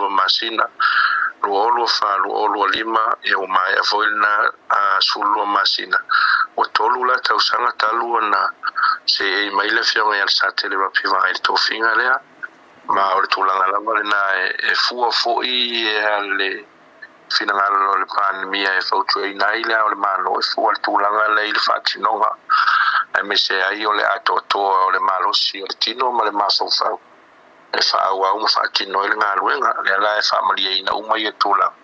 12 masina, 2024, 2025, ia ua maea foi lena 12 masina. Ua 3 la tausaga talu ona seei mai le Afioga ia Lesatele Rapi Vaai i le tofiga lea. Ma o le tulaga lava lena e fua foi le finagalo o le Palemia e fautuaina ai le Ao o le Malo e fua le tulaga lea i le faatinoga, aemaise ai o le atoatoa o le malosi o le tino ma le mafaufau e faaauau ma faatino ai le galuega. Lea la e faamalieina uma ia tulaga,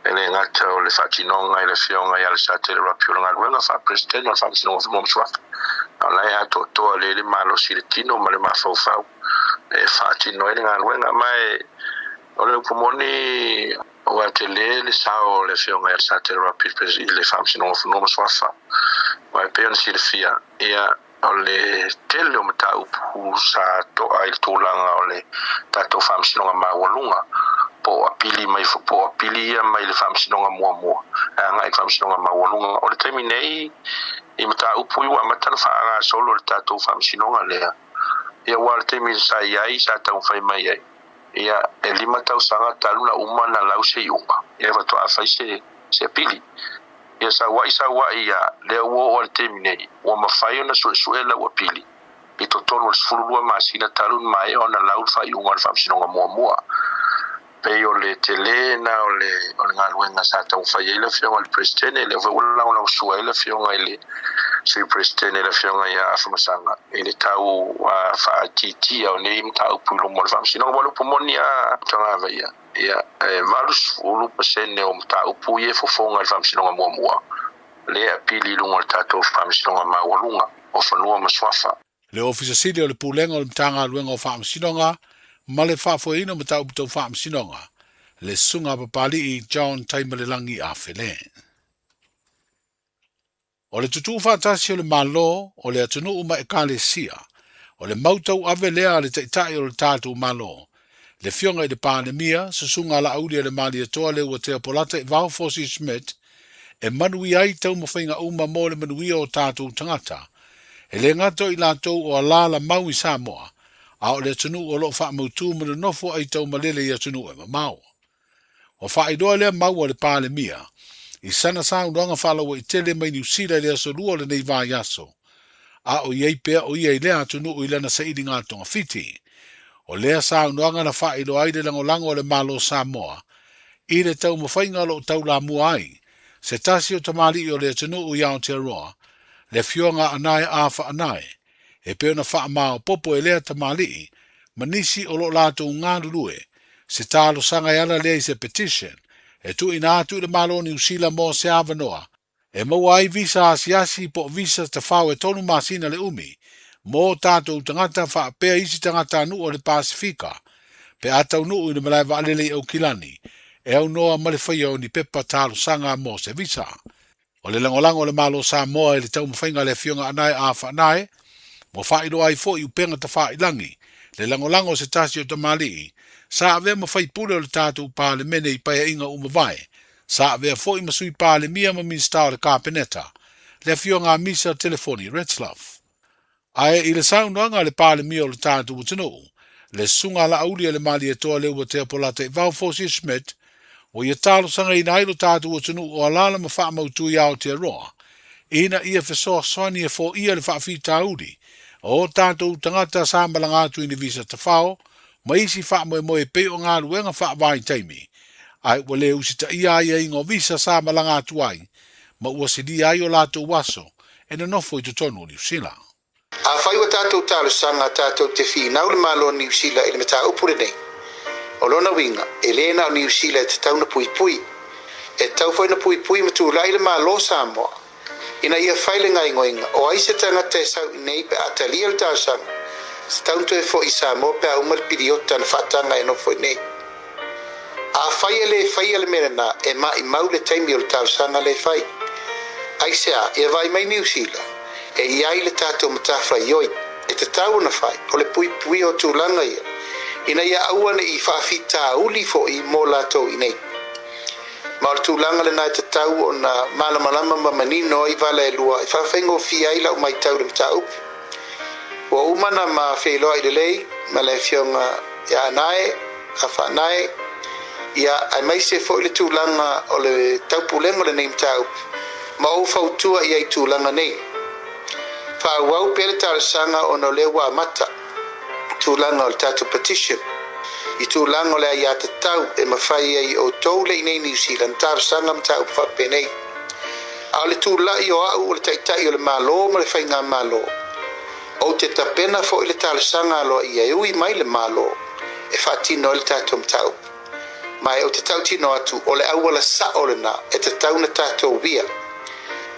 e le gata o le faatinoga i le Afioga ia Lesatele Rapi o le galuega faa-Peresetene o le Faamasinoga o Fanua ma Suafa, a o la e atoatoa lea le malosi i le tino ma le mafaufau e faatino ai le galuega. Ma e o le upu moni, ua tele le sao o le Afioga ia Lesatele Rapi i le Faamasinoga o Fanua ma Suafa, ma e pei ona silafia, ia o le tele o mataupu sa toa i le tulaga o le tatou faamasinoga maualuga, po o apili mai, po o apili ia mai le faamasinoga muamua e agai i le faamasinoga maualuga. O le taimi nei i mataupu i ua amata ona faagasolo le tatou faamasinoga lea, ia ua o le taimi sa i ai sa taumafai mai ai, ia e 5 tausaga talu na uma na lau se iuga, ia faatoa fai se apili. Ia sauai ia lea ua oo i le taimi nei, ua mafai ona suesue lau apili i totonu o le 12 masina talu na maea ona lau le faaiuga o le faamasinoga muamua. Pei o le tele na o le galuega sa taumafai ai le Afioga i le Peresetene, lea foi ua lagolagosua ai le Afioga i le Sui Peresetene, le Afioga ia Afamasaga, i le tau faaitiitia o nei mataupu i luma o le faamasinoga. Ua le upu moni a tagava ia, ia e 80% o mataupu ia e fofoga i le faamasinoga muamua, lea apili i luga o le tatou faamasinoga maualuga o Fanua ma Suafa. Le Ofisa Sili o le Pulega o le Matagaluega o Faamasinoga ma le Faafoeina o Mataupu Tau Faamasinoga, le Susuga Papali'i John Taimalelagi Afele. O le tutū faatasi o le Malo, o le atunuu ma Ekalesia, o le mau tauave lea a le Taitai o le tatou Malo, le Afioga i le Palemia, Susuga Laauli a le Malietoa Leuatea Polata Ivao Fosi Schmidt, e manuia ai taumafaiga uma mo le manuia o tatou tagata. E le gata o i latou o alala mau i Samoa, a o le atunuu o loo faamautū ma nonofo ai taumalele i atunuu e mamao. Ua faailoa lea mau a le Palemia i sana saunoaga faalauaitele mai Niu Sila i le aso 2 o lenei vaiaso, a o i ai pea o ia i lea atunuu i lana sailiga togafiti. O lea saunoaga na faailoa ai le lagolago a le Malo Samoa i le taumafaiga o loo taulamua ai se tasi o tamalii o le atunuu i Aotearoa, le Afioga Anae Afa Anae, e pei ona faamaopopo e lea tamalii ma nisi o loo latou galulue se talosaga e ala lea i se petition e tuuina atu i le Malo o Niu Sila mo se avanoa e maua ai visa asiasi po o visa tafao e 3 masina le umi mo tatou tagata faapea isi tagata anu'u o le Pasifika pe a taunuu i le malae vaalele i Aukilani e aunoa ma le faia o ni pepa talosaga mo se visa. O le lagolago o le Malo Samoa i le taumafaiga a le Afioga Anae Afa Anae, ua faailoa ai foi upega tafailangi le lagolago o se tasi o tamalii sa avea ma faipule o le tatou Palemene i paeaiga uma vae, sa avea foi ma sui Palemia ma Minisita o le Kapeneta, le Afioga a Misa Telefoni Retzlaff. Ae i le saunoaga a le Palemia o le tatou atunuu, le Susuga Laauli a le Malietoa Leuatea Polata Ivao Fosi Schmidt, ua ia talosagaina ai lo tatou atunuu o alala ma faamautu i Aotearoa, ina ia fesoasoani e foia le faafitauli o tatou tagata sa malaga atu i ni visa tafao ma isi faamoemoe pei o galuega faavaitaimi, ae ua le usitaia aiaiga o visa sa malaga atu ai, ma ua silia ai o latou aso e nonofo i totonu o Niu Sila. Afai ua tatou talosaga tatou te finau le Malo o Niu Sila i le mataupu lenei, o lona uiga, e lē na o Niu Sila e tatau na puipui. E tatau foi na puipui ma tulai le Malo o Samoa ina ia fai le gaoioiga o ai se tagata e sau iinei pe a talia le talosaga, e tatau na toe fo'i i Samoa pe a uma le piliota na faataga e nofo iinei. Afai e lē faia le mea lenā, e maʻimau le taimi o le talosaga lea e fai. Aisea, ia vaai mai Niu Sila, e i ai le tatou matafaioi e tatau ona fai, o le puipuia o tulaga ia, ina ia aua neʻi faafitauli foʻi mo latou iinei. Ma o le tulaga lenā e tatau ona malamalama ma manino ai vala e lua e faafaigofie ai lau matau i le mataupu. Ua uma na ma feiloai lelei ma le Afioga ia Anae, Afa Anae, Ia, aemaise foi le tulaga o le taupulega o lenei mataupu, ma ou fautua i ai i tulaga nei. Faaauau pea le talosaga ona o lea ua amata tulaga o le tatou petition i tulaga o le aiatatau e mafai ai e outou le inei i Niu Sila ona talosaga mataupu faapenei. A o le tulai o au o le Taitai o le Malo ma le Faigamalo, ou te tapena foi le talosaga aloaia e ui mai le Malo e faatino ai le tatou mataupu. Ma e ou te tautino atu, o le auala sao lena e tatau ona tatou uia.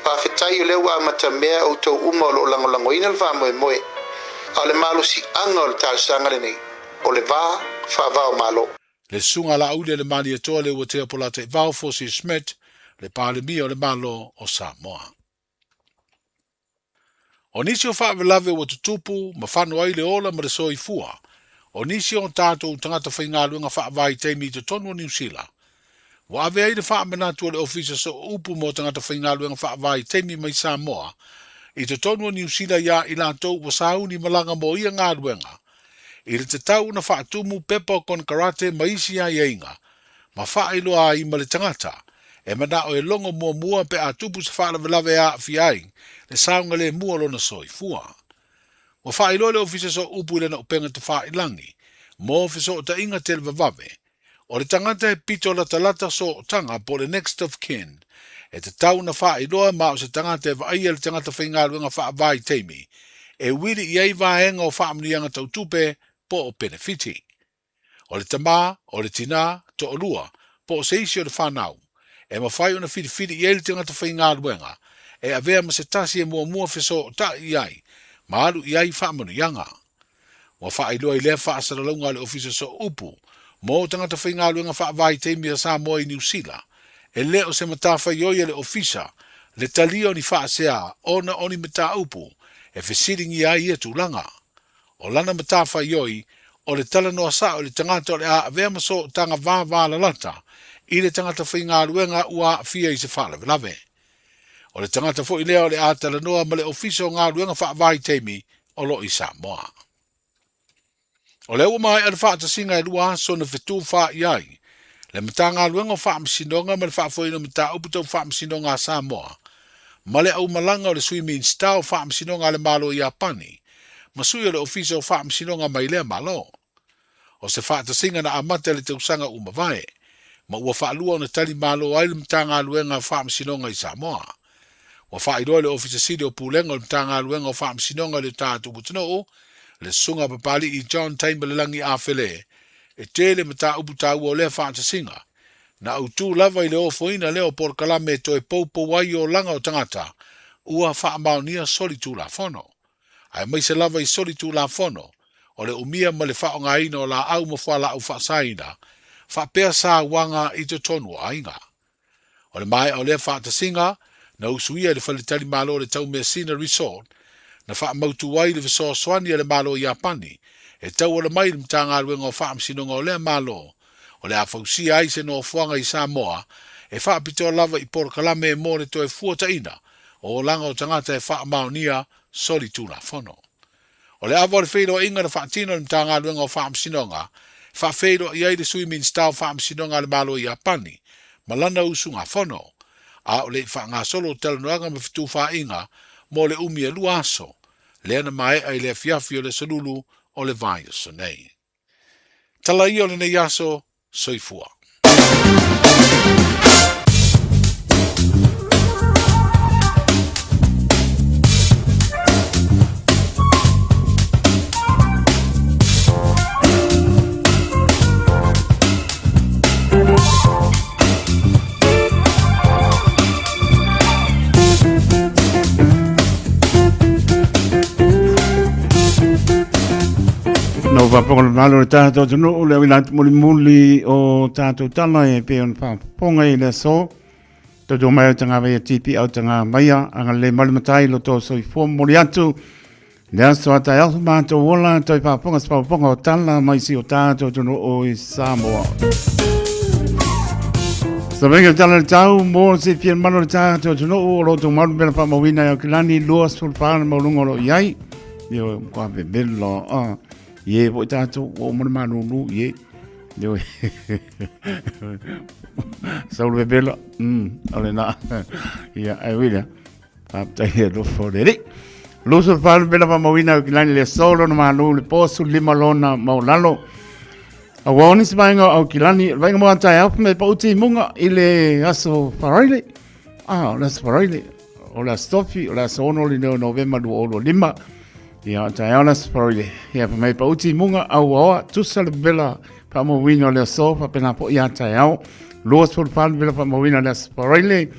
Faafetai o lea ua amatamea outou uma o lo o lagolagoina le faamoemoe, a o le malosiaga o le talosaga lenei, o le va faava-o-Malo. Le Susuga Laauli a le Malietoa Leuatea Polataivao Fosi Schmidt, le Palemia o le Malo o Samoa. O nisi o faalavelave ua tutupu ma fano ai le ola ma le soifua o nisi o tatou tagata faigaluega faavaitaimi i totonu o Niu Sila, ua ave ai le faamanatu a le Ofisa Sooupu mo Tagata Faigaluega Faavaitaimi mai Samoa i totonu o Niu Sila iā i latou ua sauni malaga mo ia galuega i le tatau ona faatumu pepa o konekarate ma isi aiaiga ma faailoa ai ma le tagata e manao e logo muamua pe a tupu se faalavelave e aafia ai le saogalemu o lona soifua. Ua faailoa le Ofisa Sooupu i lana upega tafailagi mo fesootaiga televavave o le tagata e pito latalata sootaga po o le next of kin e tatau ona faailoa ma o se tagata e vaaia le tagata faigaluega faavaitaimi e wili i ai vaega o faamanuiaga tau tupe po o penefiti. O le tamā, o le tinā, toalua, po o se isi o le fanau, e mafai ona filifili i ai le tagata faigaluega e avea ma se tasi e muamua fesootai i ai ma alu i ai faamanuiaga. Ua faailoa i lea faasalalauga a le Ofisa Sooupu mo Tagata Faigaluega Faavaitaimi a Samoa i Niu Sila, e le o se matafaioi a le Ofisa le talia o ni faasea ona o ni mataupu e fesiligia ai ia tulaga. O lana matafaioi, o le talanoa sao i le tagata o le a avea ma sootaga vavalalata i le tagata faigaluega ua aafia i se faalavelave. O le tagata foi lea o le a talanoa ma le Ofisa o Galuega Faavaitaimi o lo o i Samoa. O lea ua maea le faatasiga e 2 aso na fetufaai ai le Matagaluega o Faamasinoga ma le Faafoeina o Mataupu Tau Faamasinoga a Samoa ma le aumalaga o le Sui Minisita o Faamasinoga a le Malo o Iapani ma sui o le Ofisa o Faamasinoga mai lea Malo. O se faatasiga na amata i le tausaga ua mavae, ma ua faalua ona tali malo ai le Matagaluega o Faamasinoga i Samoa. Ua faailoa e le Ofisa Sili o Pulega o le Matagaluega o Faamasinoga i le tatou atunuu, le Susuga Papali'i John Taimalelagi Afele, e tele mataupu taua o lea faatasiga, na autu lava i le ofoina lea o polokalame e toe poupou ai olaga o tagata ua faamaonia solitulafono, aemaise lava i solitulafono o le umia ma le faaaogaina o laau ma fualaau faasaina, faapea sauaga i totonu o aiga. O le maea o lea faatasiga, na usuia i le faletalimalo o le Taumeasina Resort, na faamautu ai le fesoasoani a le Malo o Iapani e tauala mai i le Matagaluega o Faamasinoga o lea Malo, o le a fausia ai se nofoaga i Samoa e faapitoa lava i polokalame mo le toe fuataina o olaga o tagata e faamaonia solitulafono. O le ava o le feiloaiga na faatino e le Matagaluega o Faamasinoga e faafeiloai ai le Sui Minisita o Faamasinoga a le Malo o Iapani ma lana usugafono, a o le i faagasolo talanoaga ma fetufaaiga mo le umi e 2 aso, lea na maea i le afiafi o le Aso Lulu o le vaiaso nei. Tala ia o lenei aso, soifua. No whaponga le malo le tātou atunuu le awila atu mulimuli o tātou tala e pe ona whaponga i le aso. Tautua mai au tanga vaia tipi au tanga maia anga le malu matai lo tō soifua moli atu. Le aso a tae aso mātou ola toi whaponga se whaponga o tala mai si o tātou atunuu i Samoa. Sa venga tala le tau mō se fia malo le tātou atunuu o lo tō malu mela whamawina i au kilani lua sulfana maulunga o lo iai. Io, kua vevelo, ah, ie foi tātou, o mana manunu, ie. Ioe. Sau le vevela. O lena. Ia, ai ui lea. Faafetai i le alofa o le Alii. 24 le vela faamauina Aukilani le aso lona malo le po 15 lona maualalo. Aua o nisi vaega o Aukilani, le vaega mo a taeao me pau timuga i le aso Faraile. Ah, o le aso Faraile, o le aso Tofi, o le aso 6 le neo Novema 2025. Ia, taeao le aso Faraile. Ia, pa mai pau timuga au aoa, tusa le vela faamauina o le aso, faapena foi ia taeao. 24 le vela faamauina o le aso Faraile.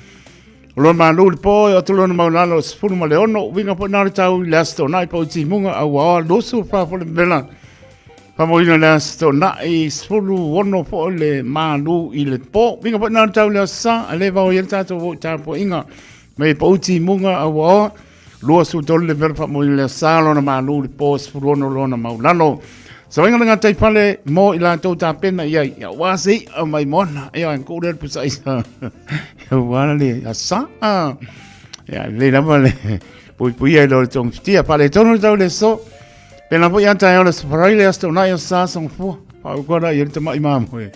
O lona malu i le po, e atu lona maulalo o 16, uiga foi na o le tau i le aso Toonai pau timuga au aoa, 24 foi le vela Faamauina le Aso Toonai, 16 foi le malu i le po. Uiga foi na o le tau le Aso Sa, a le vao i ai le tatou o i tapuaiga. Mai pau timuga au aoa, 23 le vela faamauina le Aso Sa, lona malu i le po, 16 lona maulalo. Savaiga le gatai fale mo i latou tapena i ai. Ia ua se i'a mai moana. Ia ko le pusa isa. Ia ua le Aso Sa. Ia le lava le puipuia i lo le tongifitia. Faaletonu le tau le aso. Pēlā foi ia taeao le Aso Faraile, Aso Toonai, Aso Sa, Songofua. Whaukua rā i le tamai māmoe.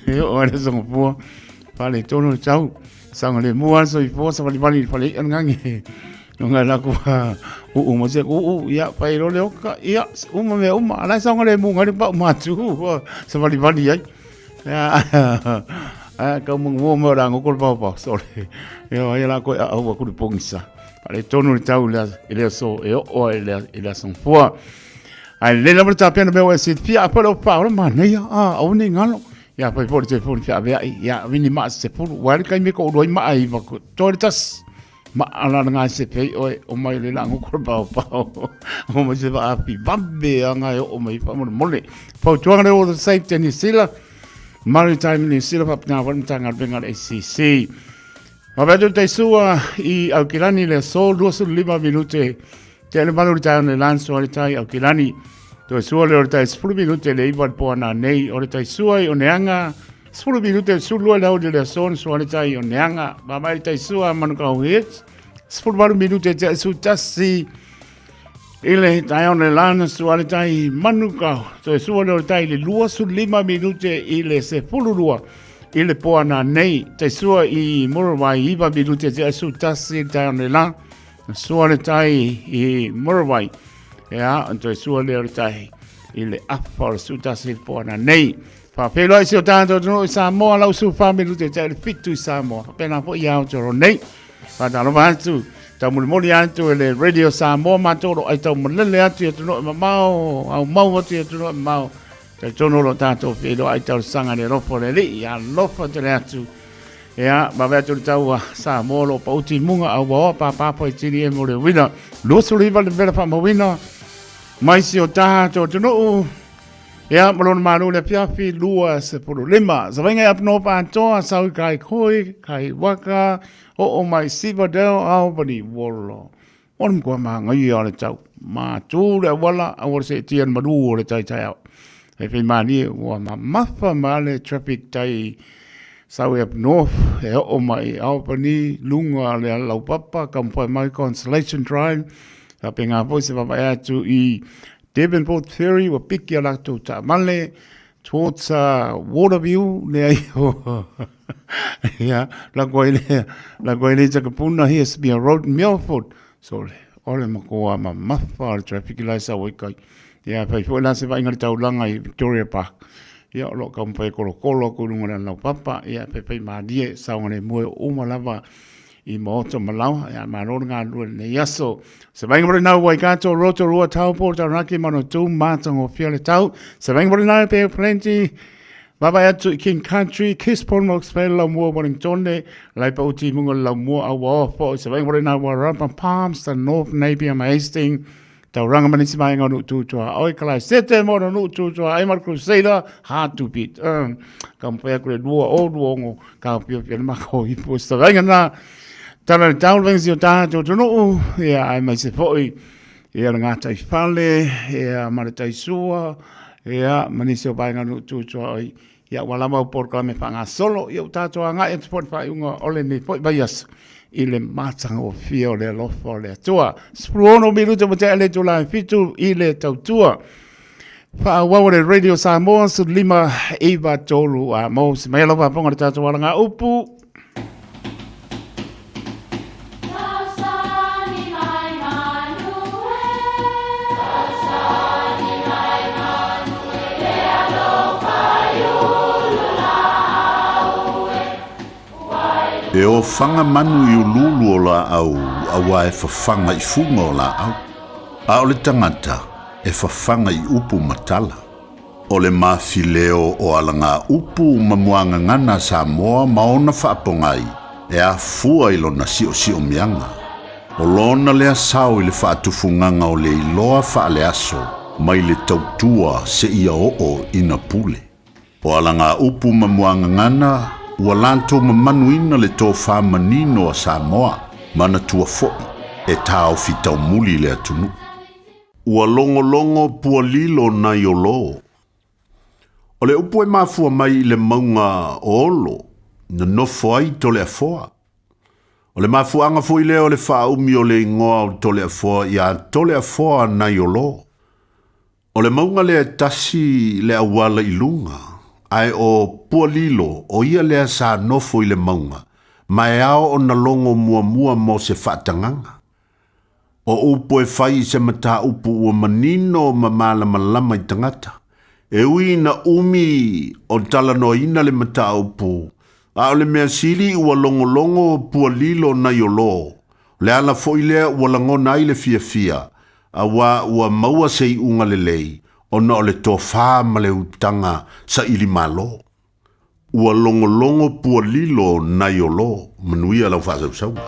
E oo ai le Songofua. Faaletonu le tau. Saoga le mua le soifua, savalivali i le fale i'a le gage. No ngai la ku uu mo se uu, ia, pai lo le oka, ia, uma mea uma. Ala e saoga le mu ngai le pau matu, savalivali ai. Ia, a kau mungu mo la ngoko le pau pau, sorry. Ia, ai la koe a au aku le pongisa. Faaletonu le tau i le aso e oo ai i le aso gafua. Ae lelei lava le tapena mea ua e silafia, a pau le ofa o le manaia, a, aua ne i galo. Ia fai foi le telefoni feaveai, ia vini maa se 10, ua ai le taimi e toalua ai maa e 9, toa le tasi. Maa la le gasepe ai oe, omai le lagoko le paopao, omai se vaapi vave aga e oo mai faamolemole. Fautuaga lea o the Safety New Zealand, Maritime New Zealand, faapena foi le Matagaluega a le ACC. Vave atu le sua i Aukilani le aso 25 minute te le valu le taeao nei lan sua le tai Aukilani. Toe sua le o le tai 10 minute le iwa le poana nei o le tai sua i Oneanga 10 minute le 12 le auli le aso na sua le tai Oneanga. Vavai le tai sua Manukau Hits 18 minute te su tasi i le taeao nei lan sua le tai Manukau. Toe sua le o le tai le 25 minute i le 12 I le poana nei, te sua i Murwai, 9 minute te asu tasi le taeao nei la, na sua le tai i Murwai, ea, toe sua lea o le tai i le afa o le su tasi le poana nei. Whawhelo ai si o tātou atunuu i Samoa, lau su wha minute te le fitu i Samoa. Whapena foi i Aotearoa nei. Whātalofa atu, taumolimoli atu e le Radio Samoa, mātou ro ai taumalele atu i atunuu e mamao, au mau atu i atunuu e mamao. Talitonu o lo tatou feiloai talosaga i le alofa o le Alii, ia alofa tele atu. Ia, vave atu le taua Samoa o lo o pauti i muga, a ua oa pāpāpo i tini e mo le uina. 29 le vela faamauina mai si o tatou atunuu. Ia, ma lona malo le afiafi 25. Savaiga i Apanoa Pātoa, sau i Kaikohe, Kaiwaka, oo mai Sivadale, Albany, Wollo. O le matua māngaia o le tau. Mātū le auala, aua le seetia le malū o le tai taeao. Hei whai mālie, ua mamafa ma le traffic tai sau up north, e oo mai i Albany, lunga le laupapa, kampai mai Constellation Drive, faapena foi se vaavaai atu i Devonport Ferry, ua piki a latou taavale, towards Waterview, lea i o, ia, la koe le, la koe le Takapuna, Hesmere Road, Milford. So, le, o le makoa mamafa o le traffic la e sau ai kai. Ia, fai foi la se vaaiga i le taulaga i Victoria Park. Ia, o lo o taumafai e kolokolo atu i luga o le alaupapa, ia, faifai malie, saogalemu e uma lava i maota ma laoa, ia, malo le galulue i lenei aso. Se vaaiga foi lena Waikato, Rotorua, Taupo, Taranaki, Manatū, matagofie le tau. Se vaaiga foi lena Bay of Plenty, vaavaai atu i King Country, Gisborne, Hawke's Bay, Laumua, Wellingtone, Laipauti i muga o le Laumua, Auaoa foi. Se vaaiga foi lena Wairarapa, Palmerston North, Napier ma Hastings, Tauranga ma nisi vaega o Nuu Tūtoa. Oi, Kalaisete mo no Nuu Tūtoa, ai ma le Crusader, hard to beat. Ka mawhai aku le lua o lua ongo, ka pio pio le mako i po sa vainga nā. Tala le tau venga si o tātou atunuu, ia ai mai se foi, ia le ngātai fale, ia ma le taisua, ia ma nisi o vaega o Nuu Tūtoa oi. Ia ua lava au polokalame faagasolo, ia ua tatou agai atu foi i le faaiuga o lenei foi vaiaso i le matagofie o le alofa o le Atua. 16 minute ua tea le itula e 7 i le tautua. Faaauau a le Radio Samoa 15 93 a mo se mai lava ponga le tatou alanga upu. E ofaga manu i uluulu o laau auā e fafaga i fuga o laau, a o le tagata e fafaga i upu ma tala. O le mafileo o alagaupu ma muagagana a Samoa ma ona faapogai e afua i lona siosiomiaga. O lona lea sao i le faatufugaga o le iloa faaleaso mai le tautua seia oo ina pule. O alagaupu ma muagagana ua latou mamanuina le tofa manino a Samoa, manatua foi e taofi taumuli le atunuu. Ua logologo pua lilo nai Olo. O le upu e mafua mai i le mauga o Olo, na nofo ai Toleafoa. O le mafuaaga foi lea o le faaumi o le igoa o Toleafoa ia Toleafoa nai Olo. O le mauga lea e tasi le auala i luga, ae o Pua Lilo o ia lea sa nofo i le mauga, ma e ao ona logo muamua mo se faatagaga. O upu e fai i se mataupu ua manino ma malamalama i tagata, e ui ina umi o talanoaina le mataupu, a o le mea sili ua logologo pua lilo nai Olo, o le ala foi lea ua lagona ai le fiafia, auā ua maua se iuga lelei ona o le tofa ma le utaga saili malo. Ua logologo pua lilo nai Olo, manuia lau faasausauga.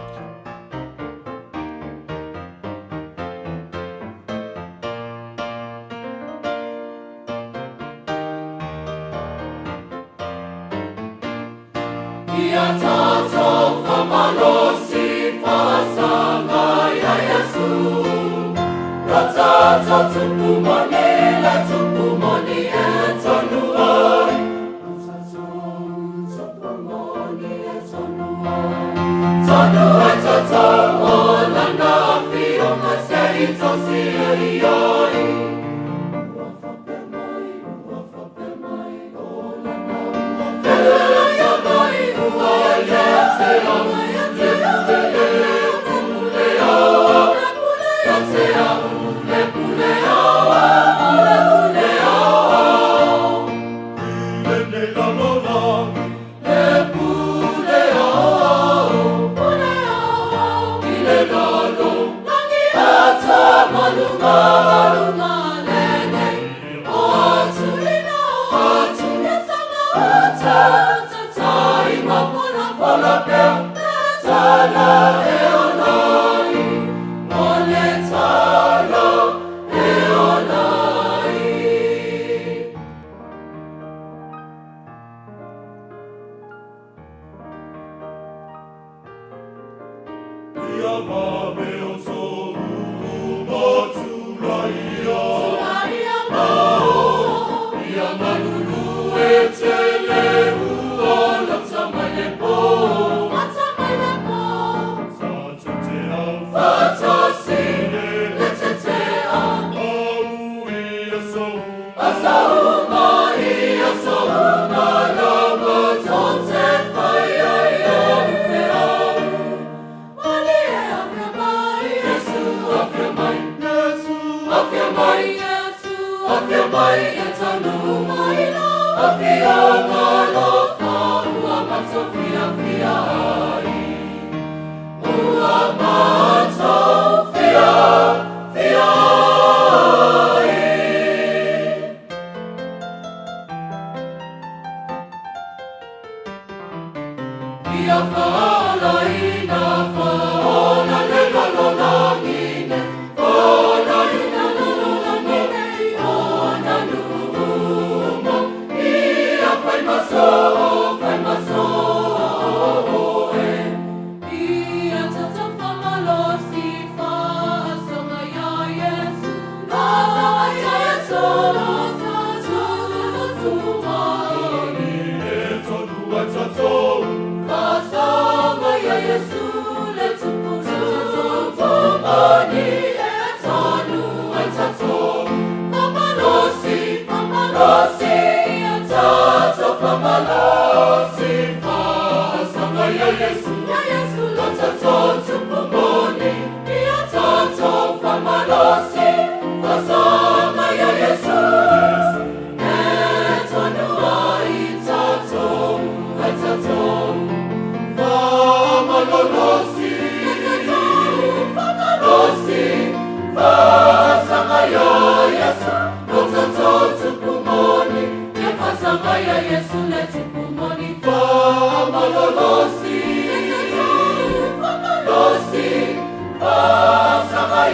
I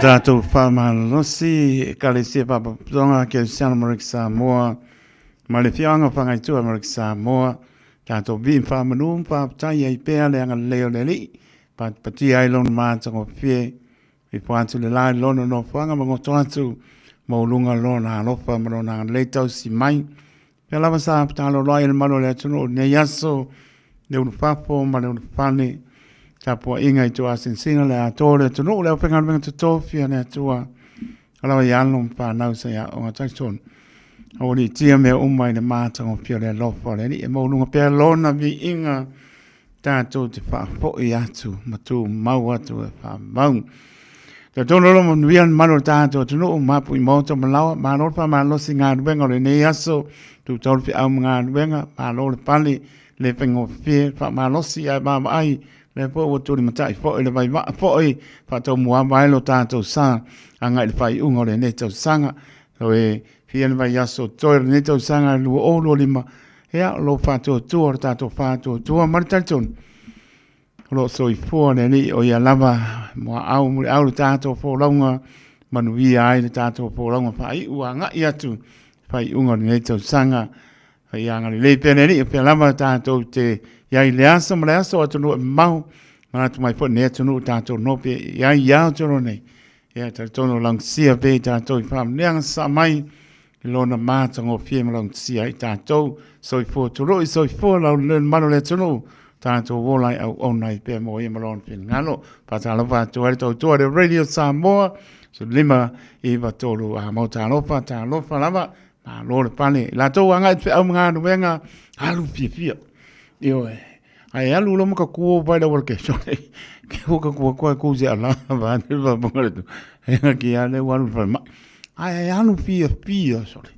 tātou whāmalosi, Ekalesia Pāpapatonga, Kerisiana Mariki Samoa, ma le Fioanga Whangaitua Mariki Samoa, tātou vi whāmanu, whāpatai ai pēa le anga leo le lii, pati ai lona mātangofie, I po atu le la i lona nofoaga ma goto atu ma uluga lona alofa ma lona agalelei tausi mai. Pea lava sa tatalo ai le malu o le atunuu i lenei aso, le ulufafo ma le ulufale, tapuaiga i tuasinsina le atoa o le atunuu, le aufaigaluega totofi a le Atua, alawa i alo ma fanau sa i aoga talitonu. Aualiitia mea uma i le matagofie o le alofa o le Alii e maualuga pea lona viiga tatou te faafoi atu ma tumau atu e faamau. Tautono lo manuia le mamalu o le tatou atunuu, mapu i maota ma laoa, malo le faamalosi i galuega o lenei aso, tutau le feau ma galuega, malo le pale, le faigofie, faamalosi ae vaavaai, lea foi ua tulimatai foi le vaivaa foi, faataumuaava ai lo tatou sa, agai i le faaiuga o lenei tausaga. Toe fia le vaiaso toe o lenei tausaga 2025, Ia, o lou faatuatua, o le tatou faatuatua ma le talitonu, o lo o soifua le Alii o ia lava muaau muliau le tatou folauga, manuia ai le tatou folauga faaiu agai atu faaiuga o lenei tausaga. Ia agalelei pea le Alii, o pea lava tatou te i ai i le aso ma le aso, atunuu e mamao, manatu mai foi lenei atunuu tatou nope i ai i Aotearoa nei. Ia, talitonu o laugatasia pea i tatou i faamanuiaga sasaa mai i lona matagofie ma laugatasia ai tatou. Soifua tului, soifua laulelei le malu o le atunuu, tatou ola ai auauna ai pea mo ia ma lona finagalo. Faatalofa atu ai le tautua le Radio Samoa, 15 9 3 a mau talofa, talofa lava, malo le pale. I latou agai te feau ma galuega, alu fiafia. Ioe. Ae alu lo maka kuo vai la wala ke sole. Ke o ka kuo kua ku se ala va ne va bunga le tu. E nga ki ale walu fa ma. Ae alu fia fia sole.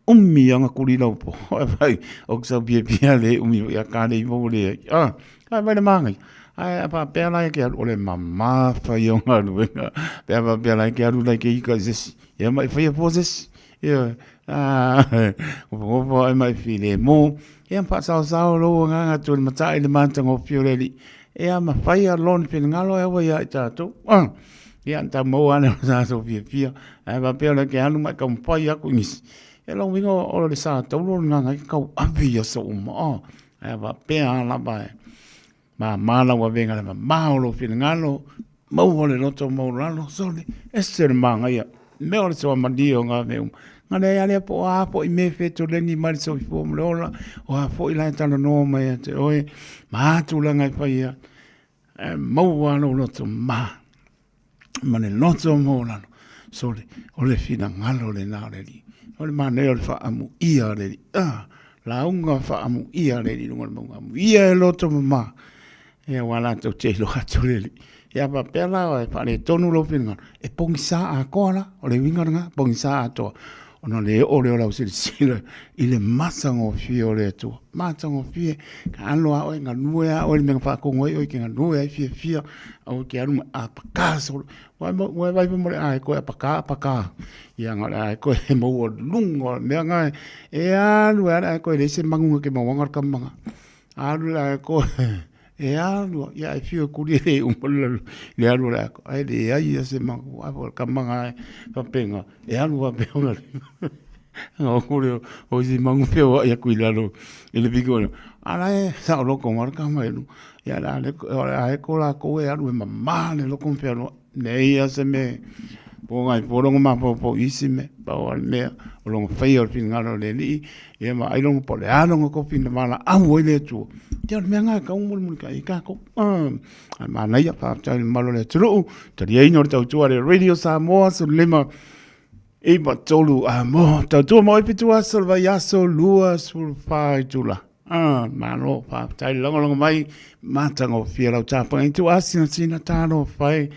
Umi anga kuri lau po. Ai vai o ka pia pia le umi ia ka le mo le. Ah, ai vai le mangai. Ai pa pe ala ke alu ole mama fa yo nga lu nga. Pe pa pe ala ke alu lai ke ika zesi. Ia mai fa po zesi. Ia ah, o po ai mai fi le mo. Ia ma faasaosao lou agaga tulimatai i le matagofie o le Alii, ia ma faia lona finagalo e aua ia i tatou. Ah, ia na tau maua ane o tatou fiafia, ae faapea o lea ke alu ma e taumafai aku i nisi. Ia lou uiga o le sa taulu o le gaga ai tau ave i aso uma. Ah, ae faapea lava e Māmā lau avega le mamao o lou finagalo, maua le loto maualalo, sole, ese le māgaia, mea o le toamalie o ngā mea uma. Ngā lea ia lea po o a foi me fetoleni mai le soifua ma le ola, o a foi la e talanoa mai ia te oe, ma a tulaga e fai ia, e maua lou loto mā. ma le loto maualalo, sole, o le finagalo lena o le Alii. O le manaia o le faaamuia o le Alii. Ah, lauga faaamuia a le Alii i luga o le mauga. Amuia e loto mama. Ia aua latou te iloa atu le Alii. Ia faapea la e faaletonu lou finagalo, e pogisa atoa la, o le uiga lena, pogisa atoa. Ona le oo lea o lau silasila i le matagofie o le Atua. Matagofie, ka alo a oe, galue a oe i le mea na faatonu ai oe, e te galue ai fiafia, aua e te alu ma apaka solo. Ua e vaai foi mo le a e koe apaka, apaka. Ia na o le a e koe e maua luga o le mea na e alu ai le a e koe leai se manu na te mauaga le kamaga. Alu le a e koe e alu, ia e whiu e kuri e le uma le alu o le ako, ai leai ia se manu, ai po le kamaga e faapena, e alu faapea ona le nga o le o isi manu pea o ai aku i lalo i le piko o ala e sa o loko ma le kama e lu, ia la le a e ko lākou e alu e mamā le loko pea loa, nei ia se me po ngai po longa mafaufau i isi mea, pau lava le mea o lona faia o le finagalo o le Alii, ia ma ailoga po o le a lona kofi na valaau ai le Atua. Ia o le mea lena e tatau ona mulimulitai ai tatou. Ae manaia, faafetai i le mamalu o le atunuu, taliaina o le tautua a le Radio Samoa 15 9 3 a mo tautua mo i fitu aso le vaiaso 24 itula. Ah, malo, faafetai le lagolago mai, matagofie lau tapaga i tuuasinasina, talofa e,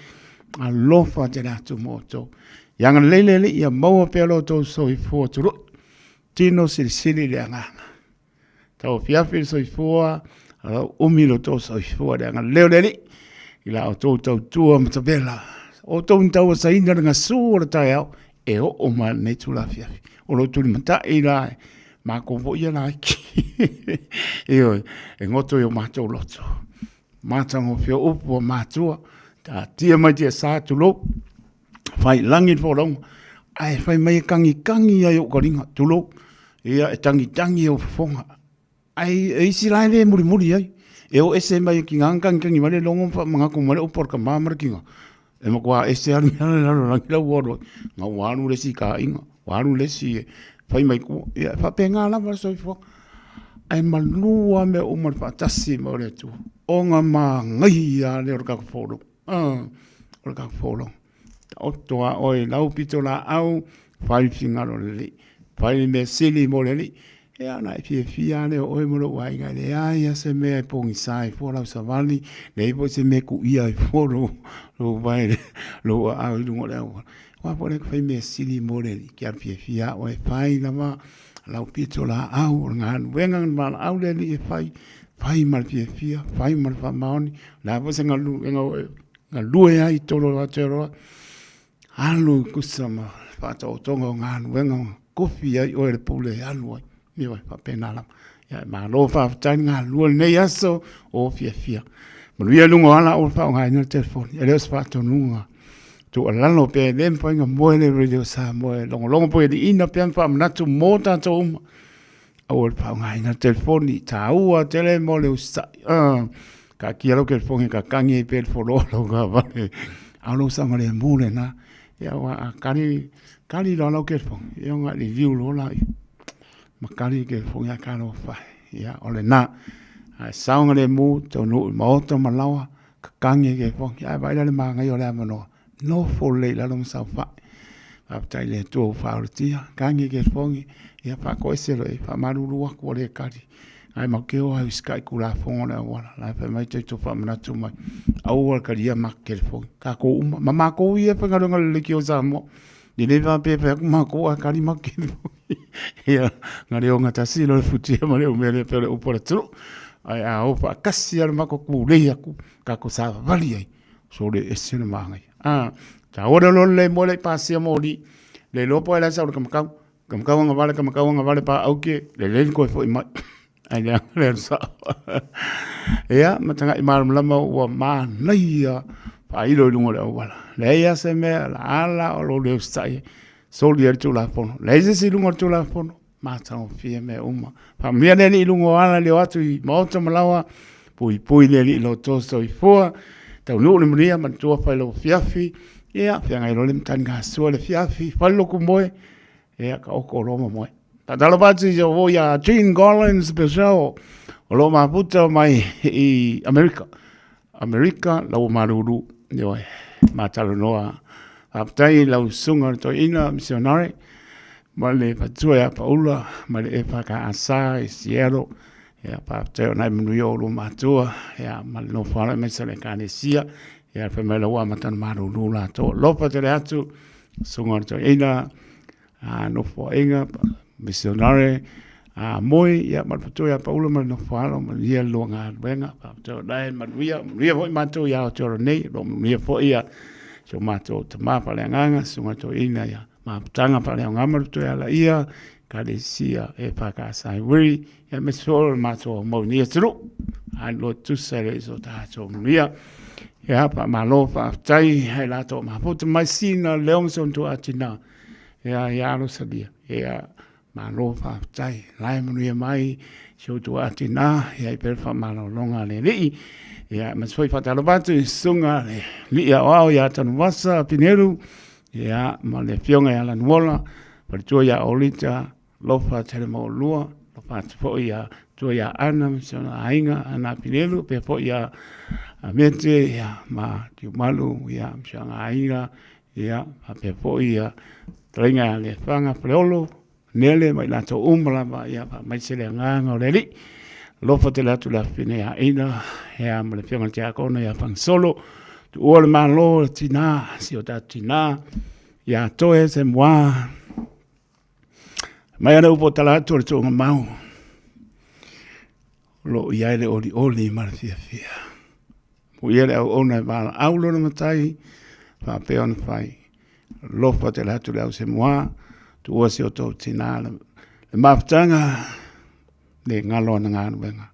alofa tele atu mo outou. Ia agalelei le Alii ia maua pea lo outou soifua tului, tino silisili le agaga. Tau afiafi le soifua, lau umi lo outou soifua le agalelei o le Alii. I la outou tautua ma tavela, o outou ni tauasaina le gasu o le taeao, e oo mai lenei itula afiafi. O lo tulimatai la e matou foi ia laiti. Ioe, e goto i o matou loto. Matagofie o upu a matua, taatia mai tiasa tulou, fai i lagi le folauga, ae fai mai e tagitagi ai ou taliga, tulou. Ia e tagitagi ou fofoga. Ae o isi la e le mulimuli ai. E o ese mai e tiga na tagitagi mai le logo ma faamanatu mai le upu a le tama ma le tina. E matua ese lava le mea i le lalolagi la ua alu ai. Na ua alu le isi i taaiga, ua alu le isi e fai mai tua. Ia e faapena lava le soifuaga. Ae malu lava mea uma i le faatasi mai o le Atua, ona manaia lava lea o le tatou folauga. O le tatou folauga. Taoto lava oe i lau pitolaau, fai le finagalo o le Alii, fai le mea sili mo le Alii. Ia ona e fiafia lava lea o oe ma lou aiga, e leai lava se mea e pogisa ai fua lau savali, leai foi se mea e kuia ai fua lou vae, lou aao i luga o le auala. Aua foi o lea e te fai mea sili mo le Alii, e te alu fiafia lava oe e fai lava lau pitolaau, o le galuega na valaau le Alii e fai, fai ma le fiafia, fai ma le faamaoni. O le a foi se galuega ua e galue ai i totonu o Aotearoa, alu e tusa ma le faataotoga o galuega ma tofi ai oe e le Pule e alu ai. Ioe, faapena lava. Ia, malo faafetai le galulue i lenei aso o fiafia. Manuia i luga o ala aua le faaaogaina le telefoni, e le o se faatonuga tuualalo pe le mafai ona moe le Radio Samoa e logologo po o liina pea ma faamanatu mo tatou uma. Aua le faaaogaina le telefoni, taua tele mo le usitai. Taatia lau telefoni e tatagi ai pea le follow a lau taavale, a o lou saogalemu lena. Ia aua a kali, kali loa lau telefoni, ia ona e liliu loa lea ma kali le telefoni, ae talofa e, ia o lena. Ae saogalemu, taunuu i maota ma laoa, tatagi le telefoni, ae vaai la i le manaia o le avanoa Nofo lelei i lalo ma saofai. Faafetai i le Atua ua faaolatia. Tagi i telefoni, ia faatoese loa i ai, faamalulu atu ua le tali. Ae matou te o lava e usitai i Tulafono o le auala. O la e fai mai toe faamanatu mai, aua le talia matou telefoni, tatou uma, ma matou ia e faigaluega i le Leitio a Samoa. E le faapea e fai atu matou ae tali matou telefoni. Ia, na le ogatasi loa le futia ma le umele e pei o le upu a le atunuu. Ae a o faatasi lava le matou tulei atu, tatou savavali ai, Sole ese le manaia. Ah, taua le lolo le moe le pasia moli. Le iloa po o le a sau le kamakau. Kamakau agavale, kamakau agavale pa auke, le lei koe foi mai. Ai le le alu sao. Ia, ma taga'i malamalama ua manaia faailo i luga o le auala. Leai lava se mea, la ala o lo le usitai ai. Soli ai le Tulafono. Leai se isi i luga o le Tulafono. Matagofie mea uma. Faamanuia le Alii i luga o ala le o atu i maota ma laoa, puipui le Alii i lo outou soifua, taunuu le manuia manatua fai lou afiafi, ia feagai loa le matanigasua le afiafi, fale loku moe, ia taoto loa ma moe. Faatalofa atu i si ou ia Gene Collins Purcell, o lo o mafuta mai i Amerika. Amerika, lau ua malulu, ioe, matalanoa. Faafetai i lau susuga o le toeaina misionare ma le faletua ia Paula ma le EFKS i Seattle. Ia, faafetai o nai manuia o oulua matua, ia, ma le nofoalo aemaise o le Ekalesia. Ia, fai mai la ua amata ona malulu latou. Alofa tele atu, susuga o le toeaina, a nofoaiga misionare a moe ia ma le faletua ia Paula ma le nofoalo manuia le lua galuega faafetai o la e manuia manuia foi matou ia Aotearoa nei o lo o manuia foi ia si o matou tama faaleagaga susuga toeaina ia Mafutaga faaleaoga ma le faletua ia Laia Ekalesia EFKS i Wiri ia aemaise foi o le matou mau i lenei atunuu a lo tusa le so tatou manuia. Ia faamalo faafetai ai latou mafuta mai sina leo ma si ona tina ia ia alosalia ia malo faafetai la e manuia mai si ou tuaatina ia i pea le faamalologa a le Alii. Ia aemaise foi faatalofa atu i susuga le Alii Aoao ia Tanuvasa Pineru ia ma le Afioga ia Lanuola, faletua ia Olita Lofa Telemaulua, lofa atu foi ia tua ia Ana ma si ona aiga Ana Pineru, pea foi ia Mete ia ma Tiumalu ia ma si ona aiga Ia, faapea foi ia fetalaiga ia Lefaga Faleolo, Nele ma i latou uma lava, ia faamaise le agaga o le Alii. Alofa tele atu le afafine ia Ina, ia ma le afioga i le Tiakono ia Fagasolo, tuua le Malo le tina, si o tatou tina, ia Toe Semua, mai ana upu o tala atu o le tuugamau, o lo o i ai le olioli ma le fiafia. Muia le auauna e valaau lona matai, faapea ona fai. Alofa tele atu le au Semoa, tuua si o tou tinā le mafutaga, le galo ana galuega.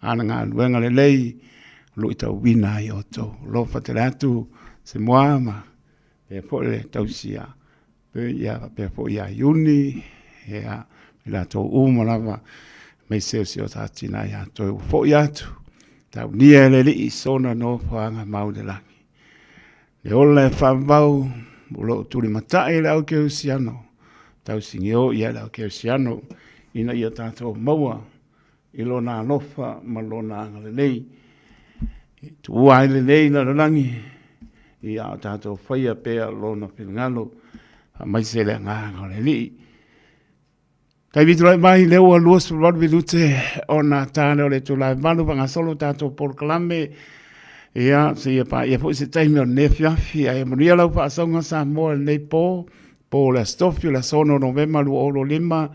Ana galuega lelei, luitauina ai outou. Alofa tele atu Semoa ma faapea foi le tausia ia faapea foi ia Iuni, ia i latou uma lava, aemaise o si o ta tina ia toe ua foi atu, taunia e le Alii sona nofoaga mau i le lagi. Le ola e faavavau o lo o tulimatai le au kerisiano, tausigeo i ai le au kerisiano, ina ia tatou maua i lona alofa ma lona agalelei. E tuua ai lenei lalolagi, ia o tatou faia pea lona finagalo, faamaise le agaga o le Alii. Taimi tulai mai, lea ua 28 minute ona ta lea o le itula e 8 faagasolo tatou polokalame. Ia, seia paia foi se taimi o lenei afiafi. Ae manuia lau faasauga Samoa i lenei po, po o le Aso Tofi, o le aso 6 Novema 2025.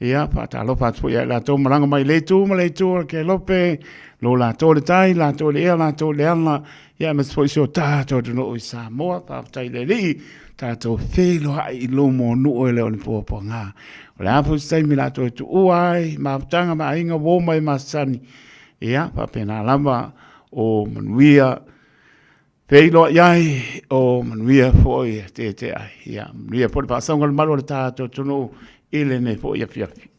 Ia, faatalofa atu foi ia i latou malaga mai le itu ma le itu o le Kelope, lo latou le tai, latou le ea, latou le ala, ia aemaise foi si o tatou atunuu i Samoa. Faafetai i le Alii, tatou feiloai i luma o nuu e le o ni puapuaga. O le a foi se taimi latou e tuua ai mafutaga ma aiga uo mai masani, ia faapena lava o manuia feiloai ai, o manuia foi e tete ai. Ia manuia foi le faasauga o le malu o le tatou atunuu i lenei foi afiafi.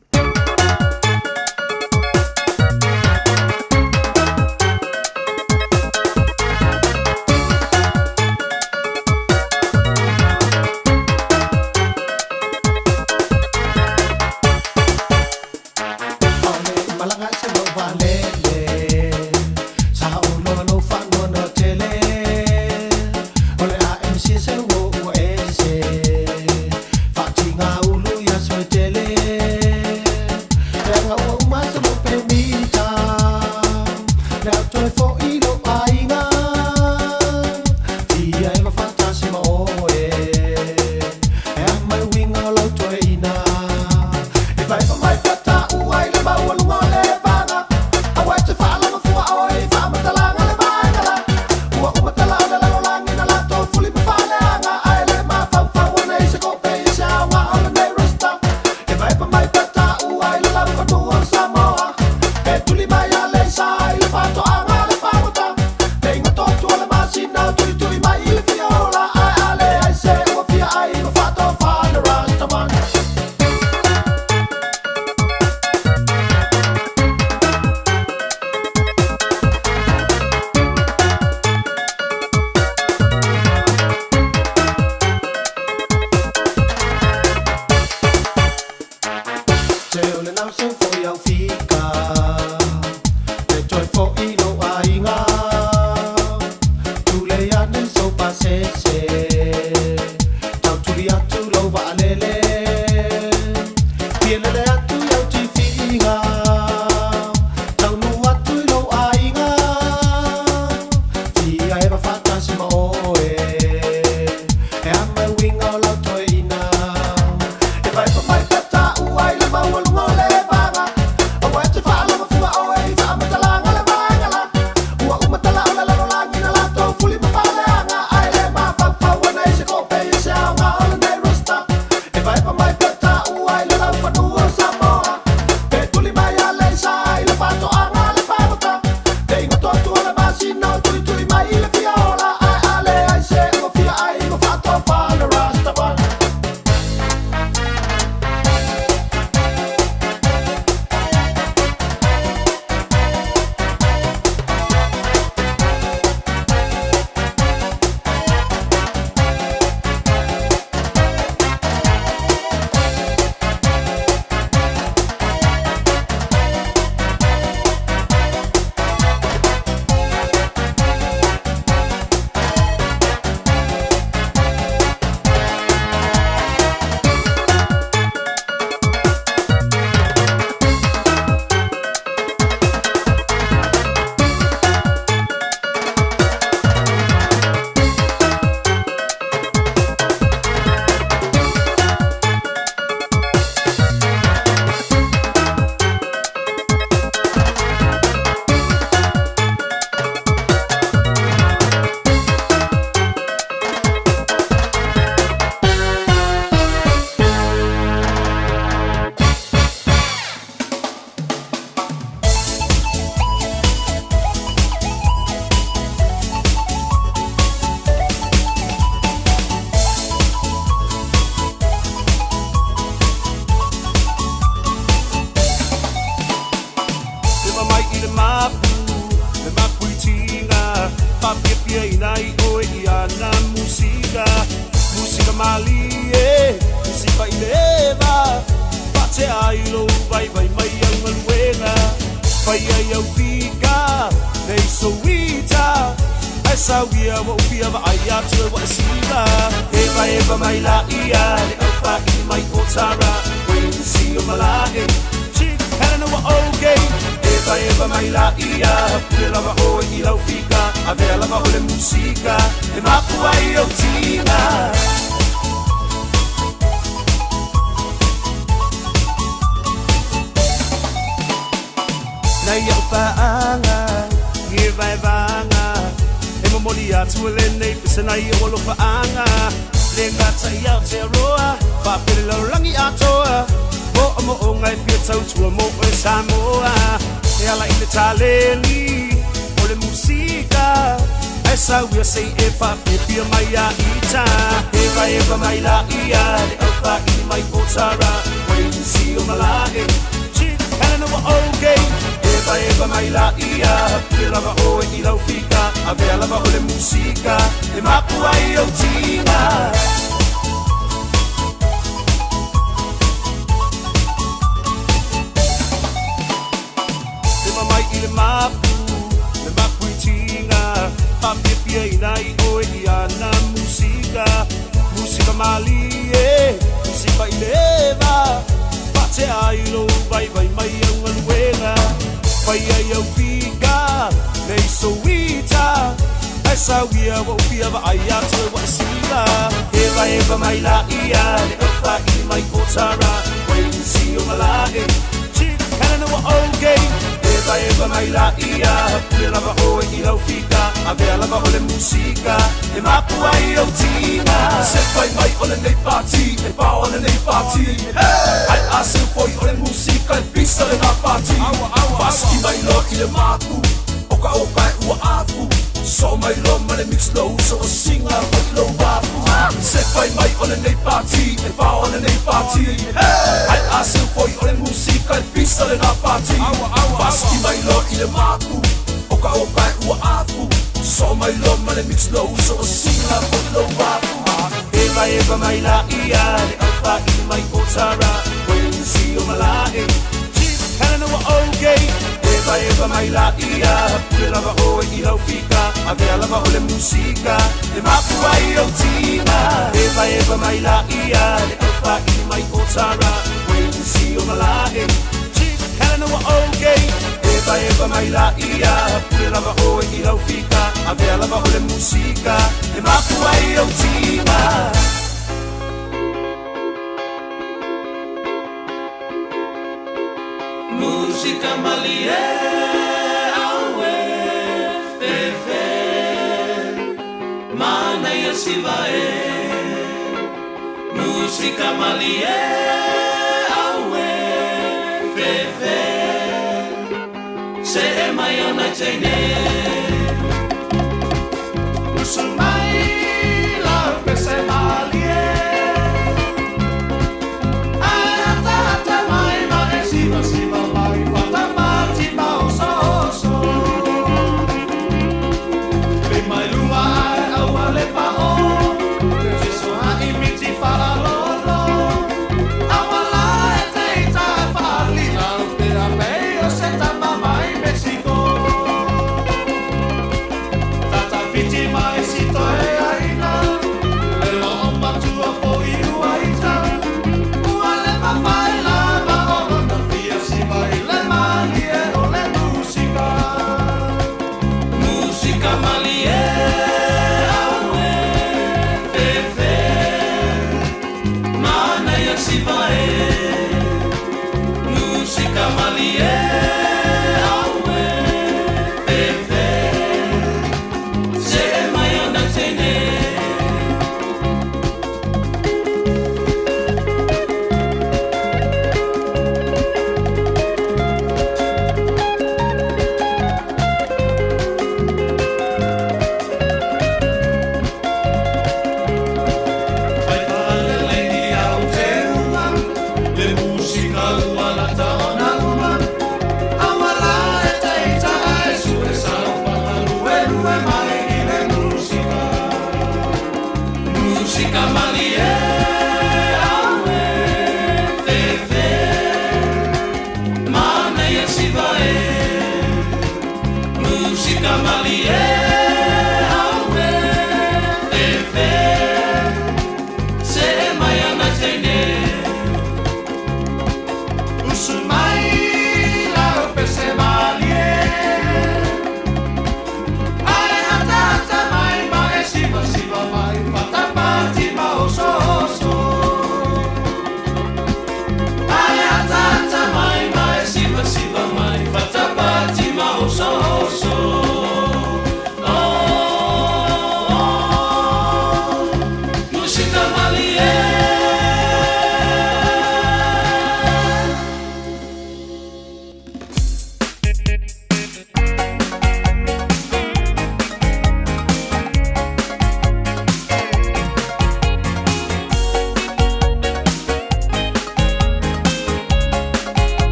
le mapu, le mapu i tiga, faafiafiaina ai oe i ana musika. Musika malie, musika i le eva, faatea ai lou vaivai mai au galuega. Fai ai au fika, nei souita, ae sauia ua ou fia vaai atu e ua e siva. Evaeva mai laia le aufaili mai o Tara, Quincy o Malae, Chick Helena ua okay. Evaeva mai laia, pule lava oe i lau fika, avea lava o le musika e mapu ai ou tiga. Nai au paaga i vaevaga e momoli atu e lenei pese nai ou alofaaga. Le gata i Aotearoa, faapele lalolagi atoa, moomooga e fia tautua mo oe Samoa. E ala i le taleni o le musika, ae sauia sei e faafiafia mai ia ita. Evaeva mai laia le aufaili mai o Tara, Quincy o Malae, Chick Helena ua okay. Evaeva mai laia, pule lava oe i lau fika, avea lava o le musika e mapu ai ou tiga. E mamai i le mapu, le mapu i tiga, faafiafiaina ai oe i ana musika. Musika malie, musika i le eva, faatea ai lou vaivai mai au galuega. Fai ai au fika, nei souita, ae sauia ua ou fia vaai atu e ua e siva. Evaeva mai laia le aufaili mai o Tara, Quincy o Malae, Chick Helena ua okay. Evaeva mai laia, pule lava oe i lau fika, avea lava o le musika e mapu ai ou tiga. Se fai mai o lenei pati, e pao o lenei pati. Ai a se foi o le musika e pisa le ngā pati. Pasiki mai lo i le mapu, o ka o kai ua afu. So mai lo ma le mix lo uso o singa fai lo wafu. Se fai mai o lenei pati, e pao o lenei pati. Ai a se foi o le musika e pisa le ngā pati. Pasiki mai lo i le mapu, o ka o kai ua afu. So mai lo ma le mix lo uso o singa fai lo wafu. Evaeva mai laia le aufaili mai o Tara, Quincy o Malae, Chick Helena ua okay. Evaeva mai laia, pule lava oe i lau fika, avea lava o le musika e mapu ai ou tiga. Evaeva mai laia le aufaili mai o Tara, Quincy o Malae, Chick Helena ua okay. Evaeva mai laia, pule lava oe i lau fika, avea lava o le musika e mapu ai ou tiga. Musika malie, aue, fefe, mana ia siva e. Musika malie, aue, fefe, se e mai ona teine. Usu mai lau pese malie, ai ata ata mai ma e siva siva mai fata mati ma oso oso. Pe mai lunga ai aua le pa o, Jesu ha i miti fala lolo. Aua la e te ita fali lau te a pei o se tama mai Mexico. Tata fiti mai si toi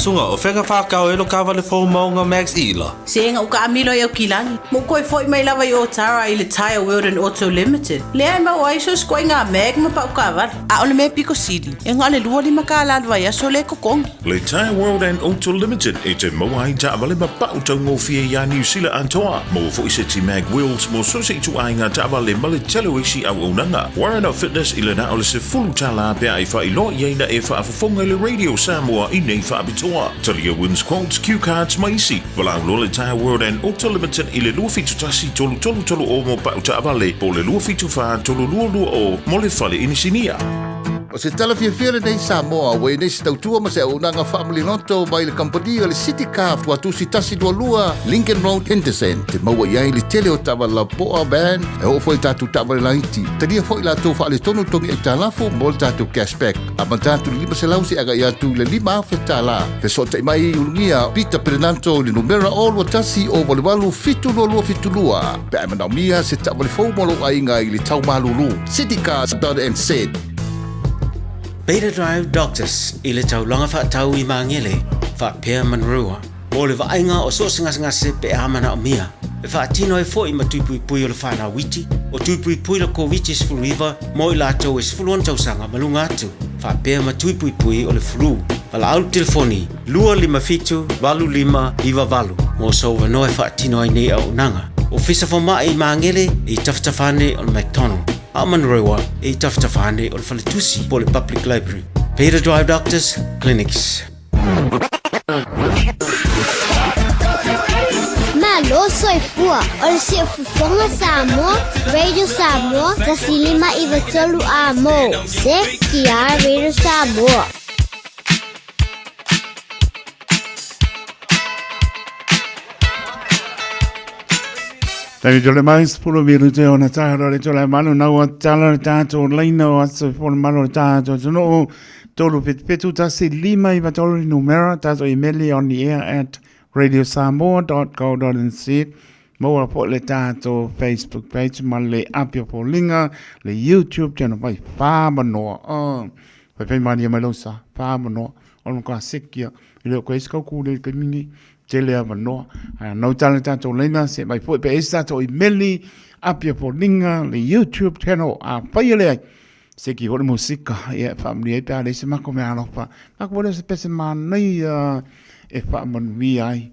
Suga, o fea ka whākau e lo kāwale fou maunga Max Ila? Sega ua kaamilo i Aukilani, ma ua toe foi mai lava i Otara i le Tyre World and Auto Limited, lea e maua ai so o se ituaiga mag ma pau taavale. A o le mea pito sili, e na o le 25 kālā le vaiaso lea e totogi. Le Tyre World and Auto Limited e te maua ai taavale ma pau taugofie iā Niu Sila atoa. Maua foi seti mag wheels mo so o se ituaiga taavale ma le tele o isi auaunaga. Warren Fitness i le na o le $10 pe a e faailoa i ai na e faafofoga i le Radio Samoa i nei faapitoa. Talia wins quotes, cue cards ma isi. Valaau loa le Tyre World and Auto Limited i le 271 3330 mo pau taavale po o le 274 3220 mo le fale inisinia. O se tala fiafia lenei Samoa ua i nei se tautua ma se auaunaga faamaliloto mai le kamupani o le City Car Tuatusi 122 Lincoln Road Henderson te maua i ai le tele o taavale lapoa van e oo foi i tatou taavale laiti. Talia foi latou faaletonu togi aitalafu mo le tatou cashback amata atu i le 500 seia agai atu i le $5,000. Fesootai mai i Ulugia Peter Perenanto i le numera 021 088 7272 pe a e manaomia se taavale fou mo lou aiga i le tau malulu. Citycars.nz. Beta Drive Doctors i le taulaga faatau i Magele faapea Manurewa mo le vaaiga o so o se gasegase pe a manaomia. E faatino ai foi ma tui puipui o le fanau iti, o tui puipui le Koviti-19 mo i latou e 16 tausaga ma luga atu, faapea ma tui puipui o le flu. Valaau le telefoni 257 8598 mo sou avanoa e faatino ai nei auaunaga. Ofisa Fomai i Magele e i tafatafa ane o le McDonald, a o Manurewa e i tafatafa ane o le Faletusi po o le Public Library. Beta Drive Doctors Clinics. Malo soifua, o le Siufofoga Samoa, Radio Samoa, 105 93 A mo, CKR Radio Samoa. Taimi tole mai sepuluh minute ona taha le tole manu nau a tala le tātou laina o aso i fona malo le tātou atunuu 377 159 le numera tātou imeli on the air at radiosamoa.co.nz maua foi le tātou Facebook page ma le Apia Foliga le YouTube channel vai whamanoa oh. Whai whai mania mai lau sa whamanoa ona ka sekia i leo koe isi kau kūle i kaimi nei tele avanoa. Ae anau tala tatou laina se mai foi pe ese tatou imeli, Apia Foliga, le YouTube channel, a whai ele ai. Se ki hore musika, ia e whaamanuia ai pe a leai se mako mea alofa. Nā ko wale o se pese mānaia e whaamanuia ai.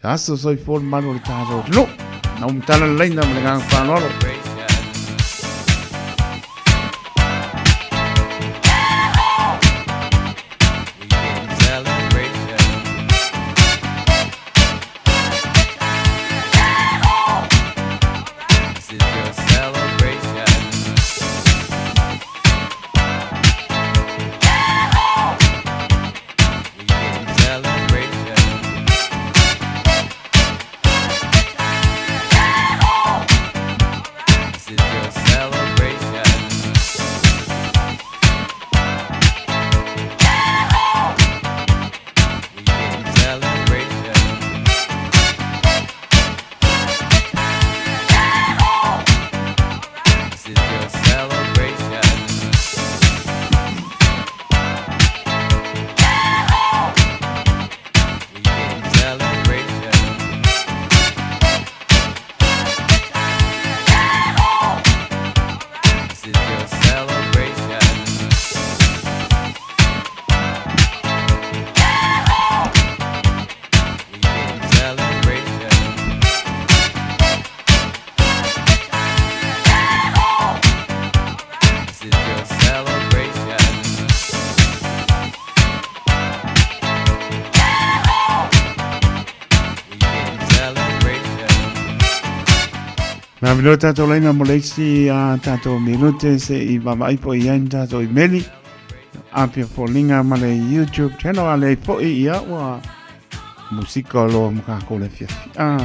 Aso soifua le malu o le tatou atunuu. Nau matala le laina ma le agaga faaaloalo. Na vilo tātou laina mo le isi a tātou minute se i vaavaai po i ai ni tātou imeli. Apia Foliga ma le YouTube channel a le fo'i ia ua musika loa mo kākou le afiafi. Ah.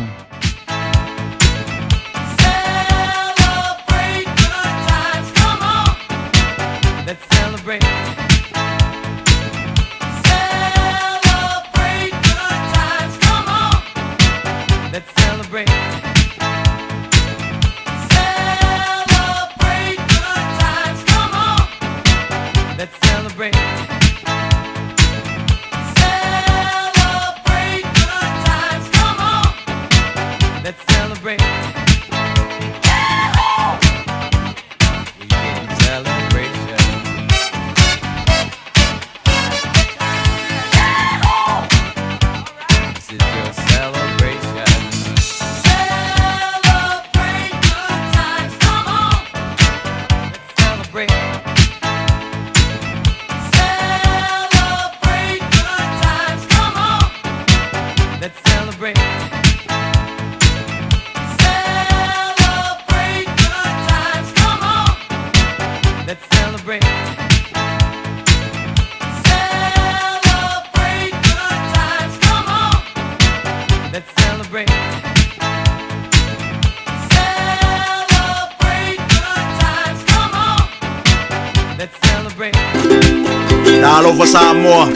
Talofa Samoa,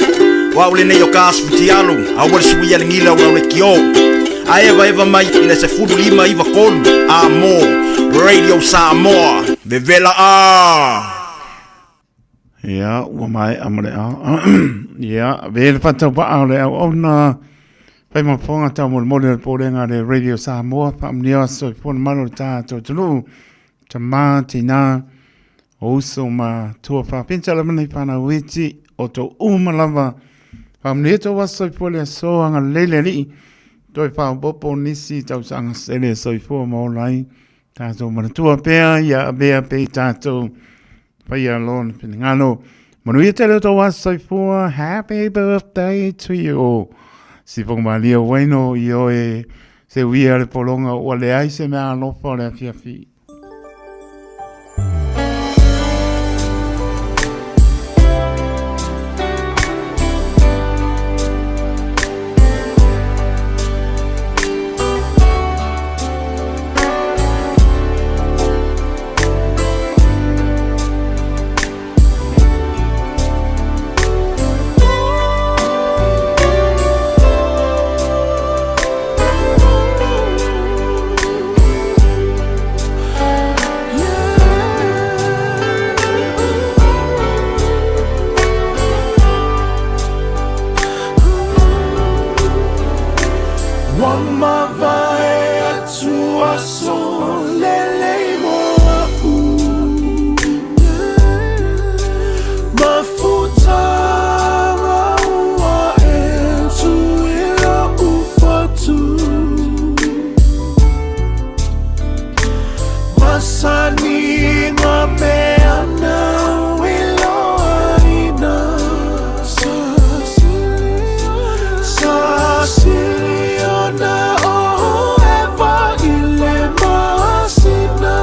o au lenei o ka Futialo, a ua le sui a le gila o lau leitio. A evaeva mai i le 15 93 a mo Radio Samoa, vevela a! Ia, ua maea ma le a. Ia, ve le whataupaa o le auauna, whai mafonga tau molimoli o le pōlenga le Radio Samoa, whaamnia aso i pōna malo le tātou tunuu, tamā, tinā, o uso ma tua whawhenta la mana i whanau iti, o tō uma lava, whaamnia tō aso i pōle aso anga lele alii, toi whaopopo nisi tausaga sele soifua ma ola ai, Tātou manatua pea ia avea pe i tātou whaia lona finengalo. Manuia tele o tō aso soifua. Happy birthday to you. Sifonga malia waino i oe se uia le polonga ua leai se mea alofa o le afiafi. Ua mavae atu aso lelei mo a'u Mafutaga ua e tū i lo'u fatu Masani ngā mea nāu i loaina Sa siliona o ʻEva i le masina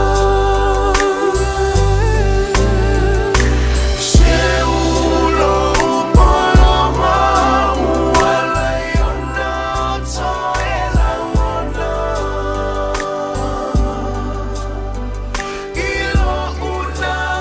Seu lou pologa ua laiona toe lagona I lo'u naʻau.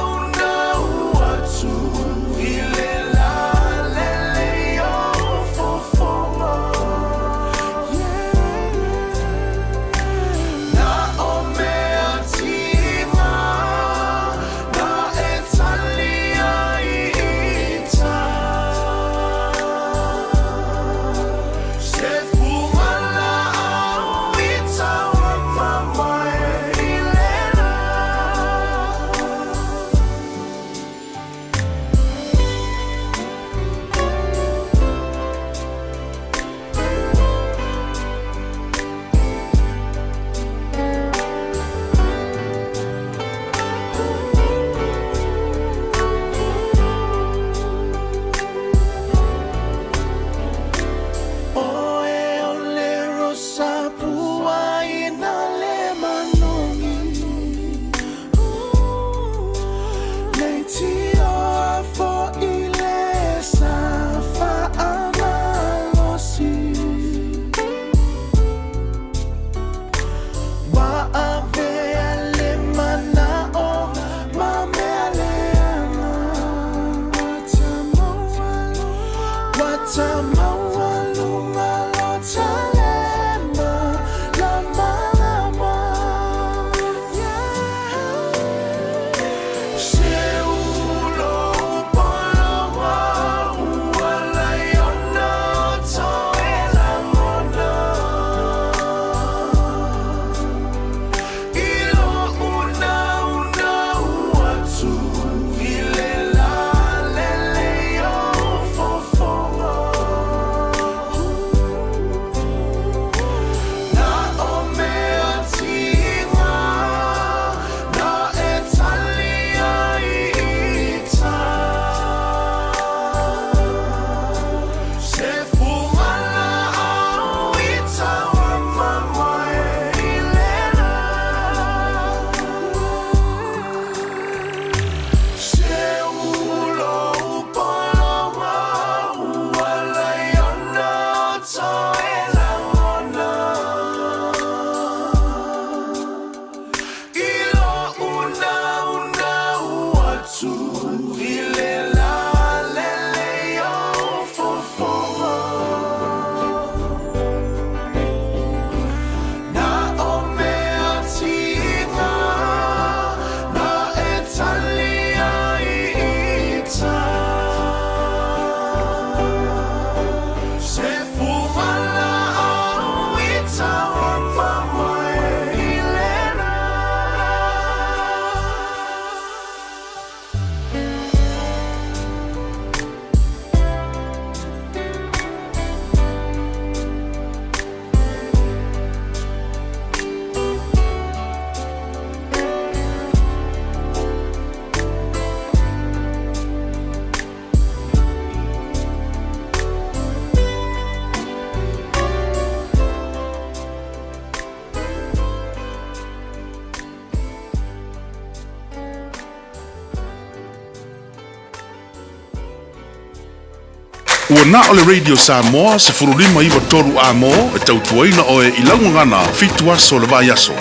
Ua na o le Radio Samoa 1593 Amo e tautuaina oe i laugagana 7 aso o le vaiaso.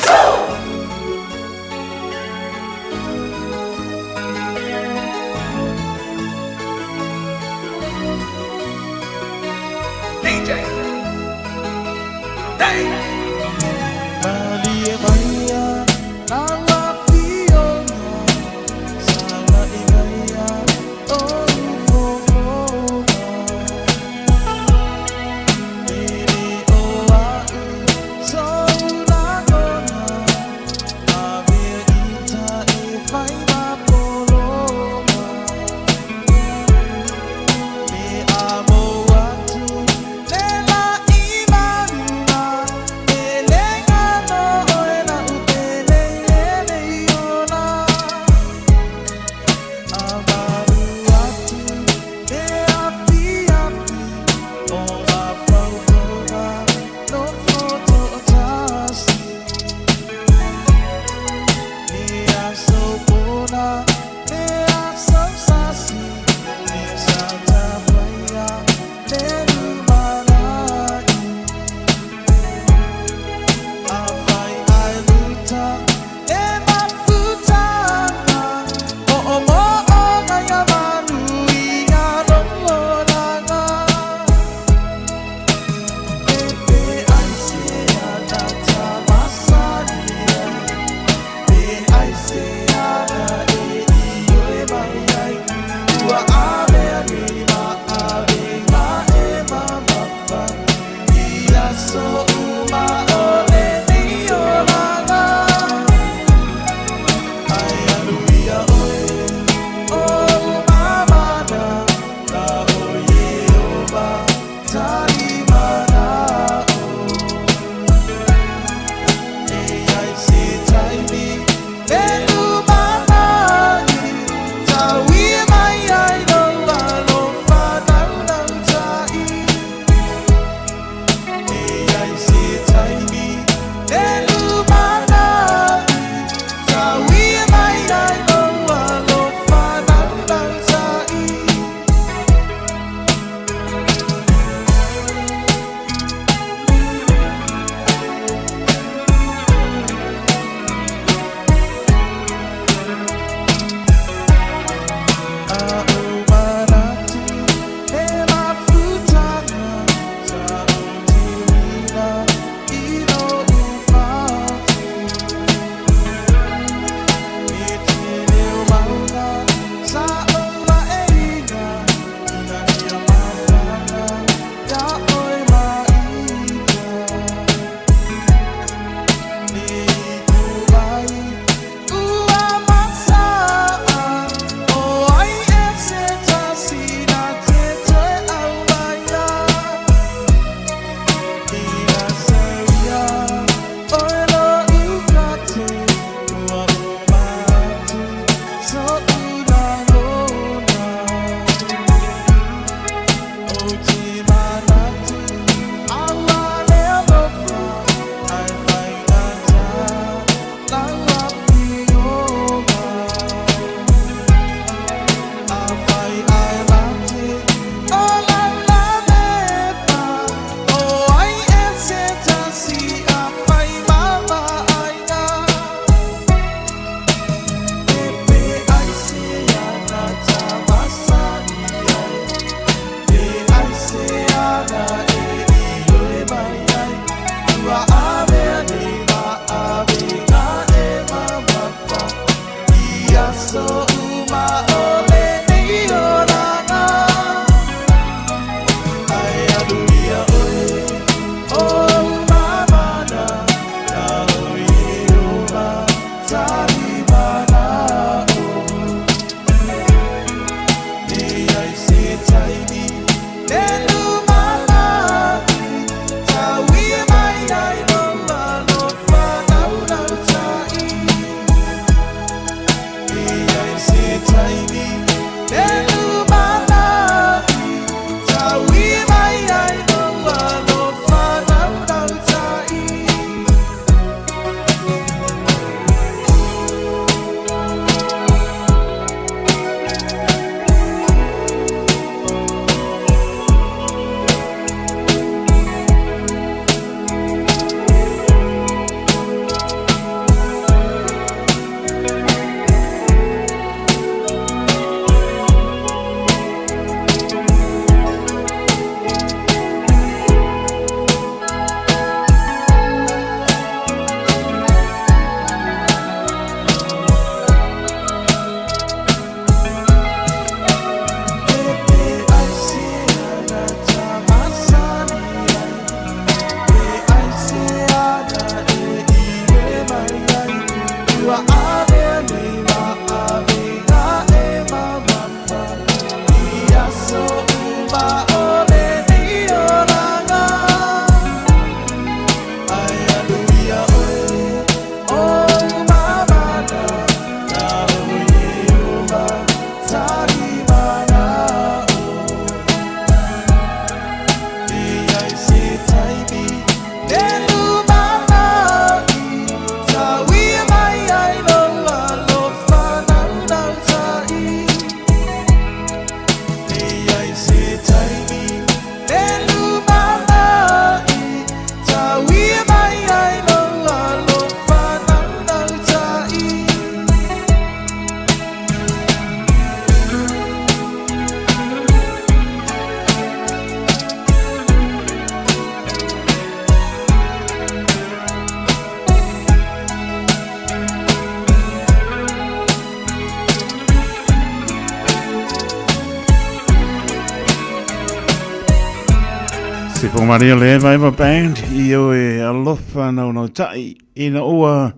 Sipo Maria le Eva Eva Band i o e alofa na ona tai ina ua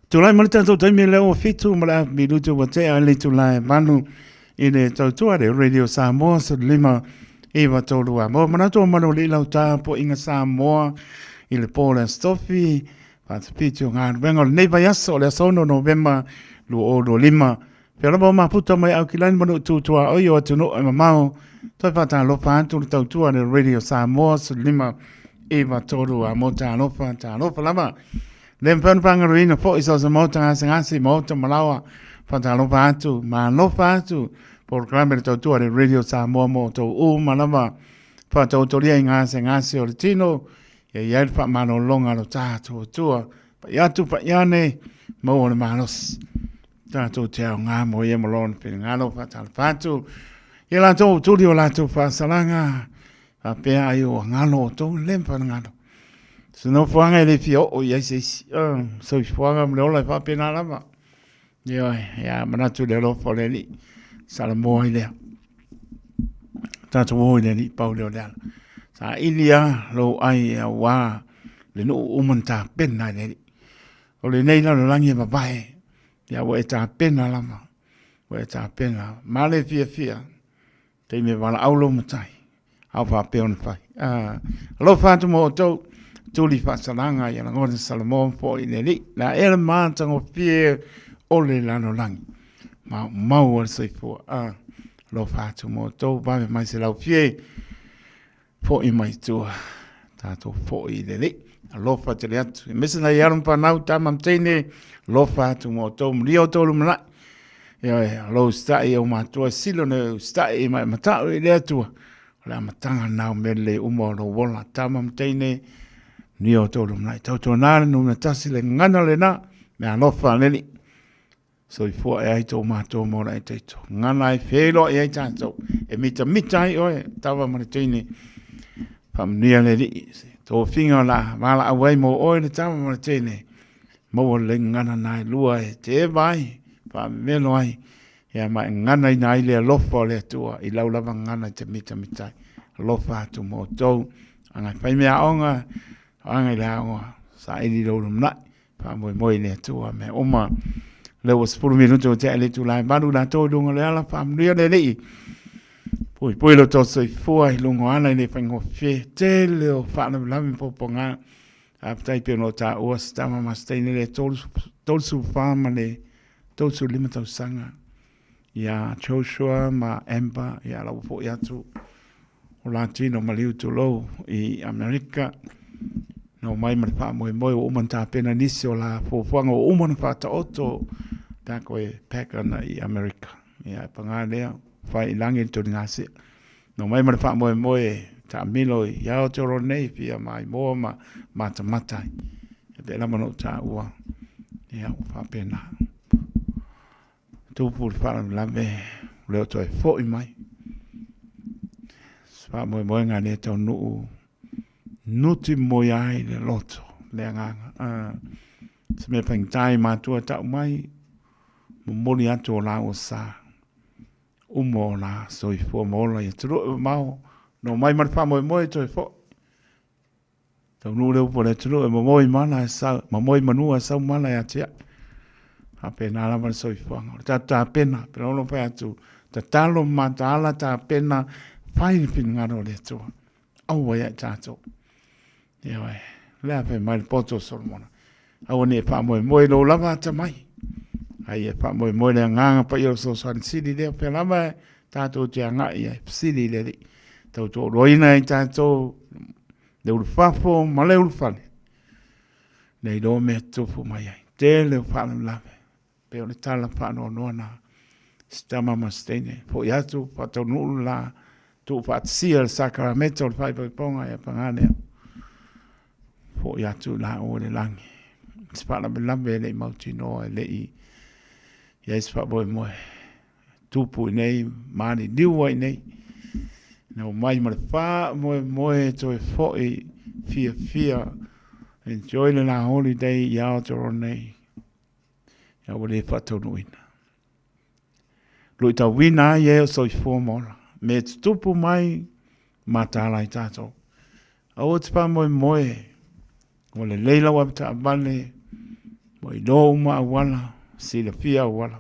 tulai mai le tatou taimi lea ua fitu ma le afu minuti ua tea i le itula e valu i le tautua le Radio Samoa 15 9 3 a mo manatu o malu alii lau tapuaiga Samoa i le po o le Aso Tofi faatapiti o galuega o lenei vaiaso o le aso 6 Novema 2025. Pea lava o mafuta mai Aukilani ma Nuu Tuaoi o atunuu e mamao, toe faatalofa atu le tautua a le Radio Samoa 15 9 3 a mo talofa, talofa lava. Le mafai ona faagalueina foi so se maota gasegase, maota malaoa, faatalofa atu, malofa atu, polokalame le tautua a le Radio Samoa mo outou uma lava. Faataotolia i gasegase o le tino, ia i ai le faamalologa a lo tatou Atua. Pai atu, pai ane, maua le malosi. Tatou te aoga mo ia ma lona finagalo faatalofa atu i latou tuli o latou faasalaga faapea ai ua galo outou le mafai Se nofoaga e le fia oo i ai se isi. Soifuaga ma le ola e faapena lava. Ioe, ia manatu i le alofa o le Alii. Salamoa ai lea. Tatou o i le Alii pau lea o le ala. Saili lava lou ai aua le nuu uma na tapena e le Alii. O lenei lalolagi e vavae, ia ua e tapena lava, ua e tapena. Ma le fiafia, taimi e valaau lou matai, a o faapea ona fai. Ah, alofa atu mo outou, tuli faasalaga ia lagona Salomon foi i le Alii. La ea le matagofie o le lalolagi. Ma maua le soifua. Ah, alofa atu mo outou, vave mai se laufie. Foi mai tua, tatou foi i le Alii. Alofa tele atu. Aemaise nai alo ma fanau, tama ma teine, alofa atu ma outou, manuia outou lumanai. Ioe, o lou usitai e ou matua, sili ona usitai ma e matau i le Atua. O le amataga lena o mea lelei uma o lou ola, tama ma teine, manuia outou lumanai. Tautuana le numera tasi, le gagana lena, mea alofa a le Alii. Soifua ea ai tou matua ma ola e taito. Ngana ai feiloai ai tatou. E mitamita ai oe, tava ma le teine. Faamanuia le Alii. Tofiga o la valaau ai mo oe le tama ma le teine. Maua le gagana na e lua e te eva ai, faamemelo ai. Ia ma e gaganaina ai le alofa o le Atua i lau lava gagana e te mitamita ai. Alofa atu mo outou. Agai fai mea aoga, agai le aoga, saili lou lumanai. Faamoemoe i le Atua mea uma. Lea ua 10 minuti ua tea i le itula e 8 latou i luga o le ala, faamanuia le Alii. Puipui lo outou soifua i luga o ala e le faigofie, tele o faalavelave ma puapuaga. Faafetai pei ona ou taua se tama ma se teine le 34 ma le 35 tausaga ia Joshua ma Amber, ia la ua foi atu o Latino ma Liu Tulou i Amerika. Na omai ma le faamoemoe ua uma ona tapena nisi o la fuafuaga ua uma ona faataoto pe a koe pack ana i Amerika. Ia, e paga lea, fai i lagi le toligasea. Na omai ma le faamoemoe taamilo i Aotearoa nei, fia maimoa ma matamata ai. E pei lava ona ou taua, ia, ua faapena. Tupu le faalavelave, ua le o toe foi mai. Se faamoemoega le taunuu nuti moe ai le loto, le agaga. Se mea faigata i matua tau mai, momoli atu o lāua sa, uma o la soifua ma ola i atunuu e mamao, no mai ma le faamoemoe toe foi. Taunuu le upu a le atunuu e momoi mala e sau, momoi manua e sau mala ia te au. Faapena lava le soifuaga. O le tatou tapena, pei ona fai atu, tatalo ma mataala tapena, fai le finagalo o le Atua. Aua ia i tatou. Ioe, o le a fai mai le poto o Solomona. Aua ne i faamoemoe i lou lava atamai. A ia faamoemoe i le agaga paia o le fesoasoani sili lea, pea lava e tatou te agai ai, fesili i le Alii. Tautoaluaina ai tatou le ulufafo ma le ulufale, le iloa mea tutupu mai ai. Tele o faalavelave, pei o le tala faanoanoa na si tama ma si teine. Foi atu, faataunuu le la, tuufaatasia le sakaramento o le faaipoipoga, ia paga lea. Foi atu i laua i le lagi. Se faalavelave e le i mautinoa, e le i i ai se faamoemoe. Tupu i nei, maliliu ai i nei. Na omai ma le faamoemoe toe foi fiafia enjoy le la holiday i Aotearoa nei. Ia ua le faataunuuina. Luitauina ai e o soifua ma ola. Me tutupu mai mataala ai tatou. Aua te faamoemoe, ua lelei lau avetaavale, ua iloa uma auala, silafia auala.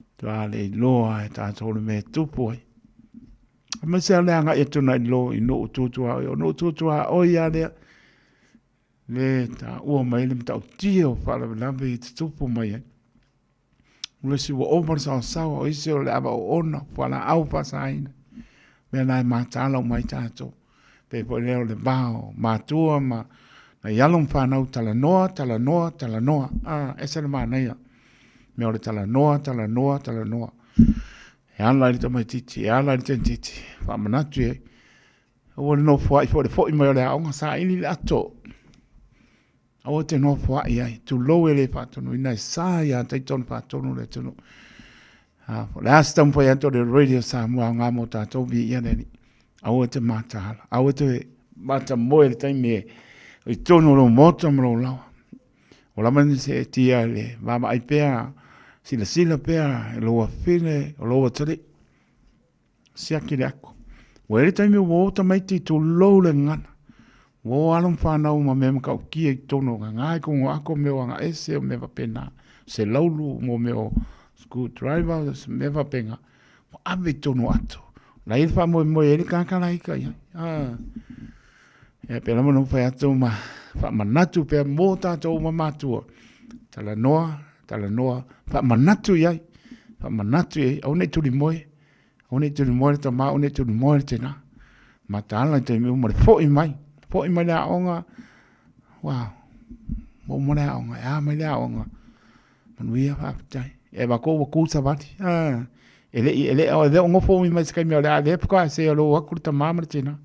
Matua le iloa e tatou le mea e tupu ai. Aemaise lava le agai atu nai lo i nuu tu tuaoi. O nuu tu tuaoi lava lea, le taua mai ai le matautia o faalavelave e tutupu mai ai. O le isi ua ova le saosaoa, o isi o le ava oona, fualaau faasaina. Mea na e mataala uma ai tatou. Pei foi lea o le va o matua ma nai alo ma fanau, talanoa, talanoa, talanoa. Ah, ese le manaia. Mea o le talanoa, talanoa, talanoa. E ala i le tamaitiiti, e ala i le tamaitiiti, faamanatu i ai. Aua le nofoai foi le foi mai o le aoga, saili le ato. Aua e te nofoai ai, tulou e le faatonuina, e sa ia Taitonu Faatonu le atunuu. A, o le a se taumafai atu o le Radio Samoa aoga mo tatou, viia le Alii. Aua e te mataala, aua e te matamoe i le taimi e i totonu o lou maota ma lou laoa. Ua lava ni seetia i le vaavaai pea, silasila pea i lou afafine, o lou atalii. Siaki le ako. Ua i ai le taimi ua o tamaiti tulou le gagana. Ua o alo ma fanau ma mea matautia i totonu o gaga i kogo ako mea o agaese o mea faapena. Se laulu mo mea o screw driver se mea faapena. Ua ave i totonu o ato. La i le faamoemoe ai le tagata la ita i ai. Ah. Ia pei lava ona ou fai atu ma faamanatu pea mo tatou uma matua. Talanoa, talanoa, faamanatu i ai. Faamanatu i ai, aua ne i tulimoe. Aua ne i tulimoe le tama, aua ne i tulimoe le tina. Mataala i taimi uma le foi mai. Foi mai le aoga, wow, ua uma le aoga, e a mai le aoga. Manuia, faafetai. E avatu ua ku savali. Ah, e le i, e le, e le o nofo umi mai se taimi o le a lea faatoa se alo atu le tama ma le tina.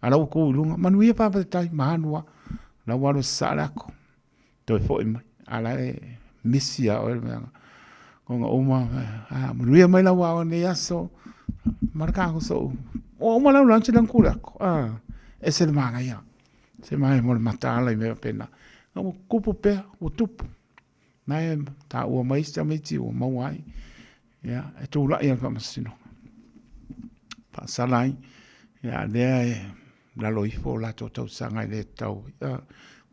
A la ua tu i luga, manuia faafetai, ma alu lava. La ua alu e sasaa le ato. Toe foi mai. A la e misi ia oe le mea. Kona uma, a, manuia mai lau aoga i lenei aso. Ma le ka sou. Ua uma lau lunch le ku le ako. Ah, ese le manaia. Se manaia mo le mataala i mea faapena. Ua tupu pea, ua tupu. Na e taua mai isi tamaiti ua maua ai. Ia, e tulai a le faamasinoga. Faasala ai. Ia, lea e lalo ifo o latou tausaga e le tatau. Ia,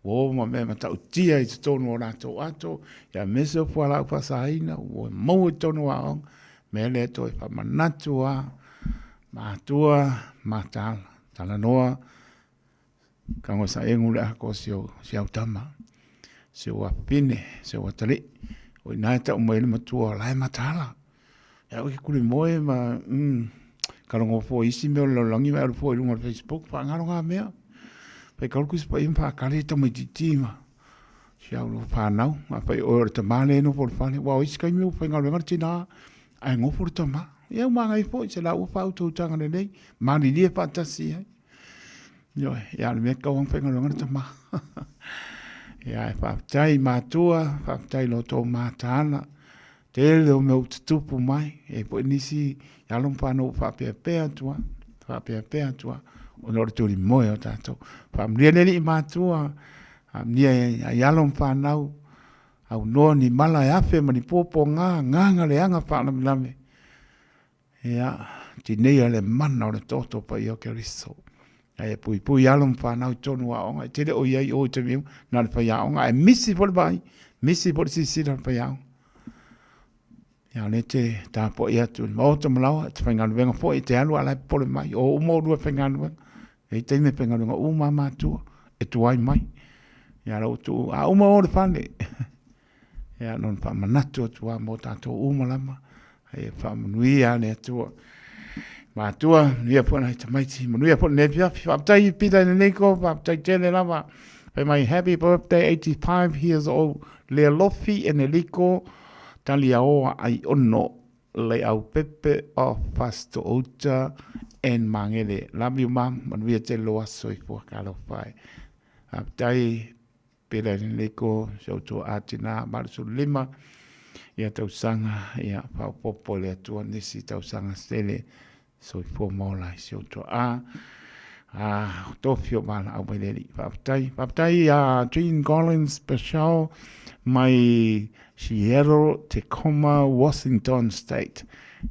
ua o ma mea matautia i totonu o latou ato. Ia, aemaise o fualaau faasaina ua maua i totonu o aoga. Mea lea toe faamanatu lava, matua, mataala, talanoa. Tago sa egu le ako si au, si au tama, si au afafine, si au atalii. O ina e tau mai le matua o la e mataala. E au ke kuli moe ma, ka rongo fo isi mea o le lalolagi ma e alu fua i luga o le Facebook, faagalo ngā mea. Fai kau le kusi paia ma whaakare e tamaitiiti ma si au lo whanau. A whai oe o le tama le nofo le whale. Wa o isi kaimi o whaingaluenga le tina, ae ngofo le tama. Ia u maangai foi, se la ua whautautanga lelei, maalilie whaatasi ai. Ioe, ia le mea kau ang whaingaluenga le tama. Ia e whaafetai mātua, whaafetai lo tō mātāna. Tele o mea u tutupu mai, e po nisi i alo ma whanau u whaapeapea atua, whaapeapea atua, ona o le turi moe o tātou. Whaamunia le alii mātua, whaamunia i alo ma whanau, au noa ni mala e afe ma ni pōpō ngā, ngānga le anga whaalamelame. Ia, tinei a le mana o le toto paia o Keriso. Ai e puipui alo ma whanau tonu aoga, e tele o iai o i te miu, nā le whai aoga, e misi po le vai, misi po le sisira le whai aoga. Ia, le te tāpoi atu i maota malawa, te whaingaluenga foi, te alu ala e pole mai, o uma o rua whaingaluenga, e te ime whaingaluenga uma mātua, e tuai mai. Ia, rau tu, a uma o le whane. Ia, nō na whaamanatu atu a mō tātou uma lama, hei e whaamanuia le Atua. Mātua, manuia po nai tamaiti, manuia po nei whiawhi, whaaptai i pita i lenei ko, whaaptai tele lava. Whai mai, happy birthday, 85 years old, Lealofi Eneliko, Taliaoa ai ono, le au pepe of Fasitoouta and Mangere. Love you, mum, manuia tele lo aso i fua ka alofa e. Whaaptai, Pērā i lenei ko si au toa ātina 85 ia tausaga, ia whaopopo i le Atua nisi tausaga sele soifua maola i si au toa a. A, tofi o wāla au mai le alii. Whaafetai. Whaafetai a Jean Collins Special mai Seattle, Tacoma, Washington State.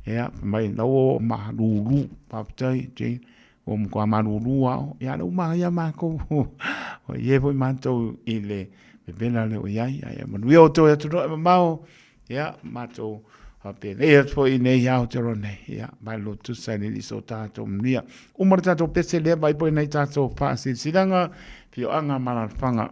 Ia, mai lau o mahalulu. Whaafetai, Jean. Ua matua malūlū ao, ia le uma ia mākou. O ie foi mātou i le vevela le o iai, ai manuia o toe atu noa e mamao, ia mātou faapena atu foi nei Aotearoa nei, ia mai lo tusa i le liso o tātou manuia. Uma le tātou pese lea vai poe nei tātou whaasilasilaga, fioanga ma alaalafaga.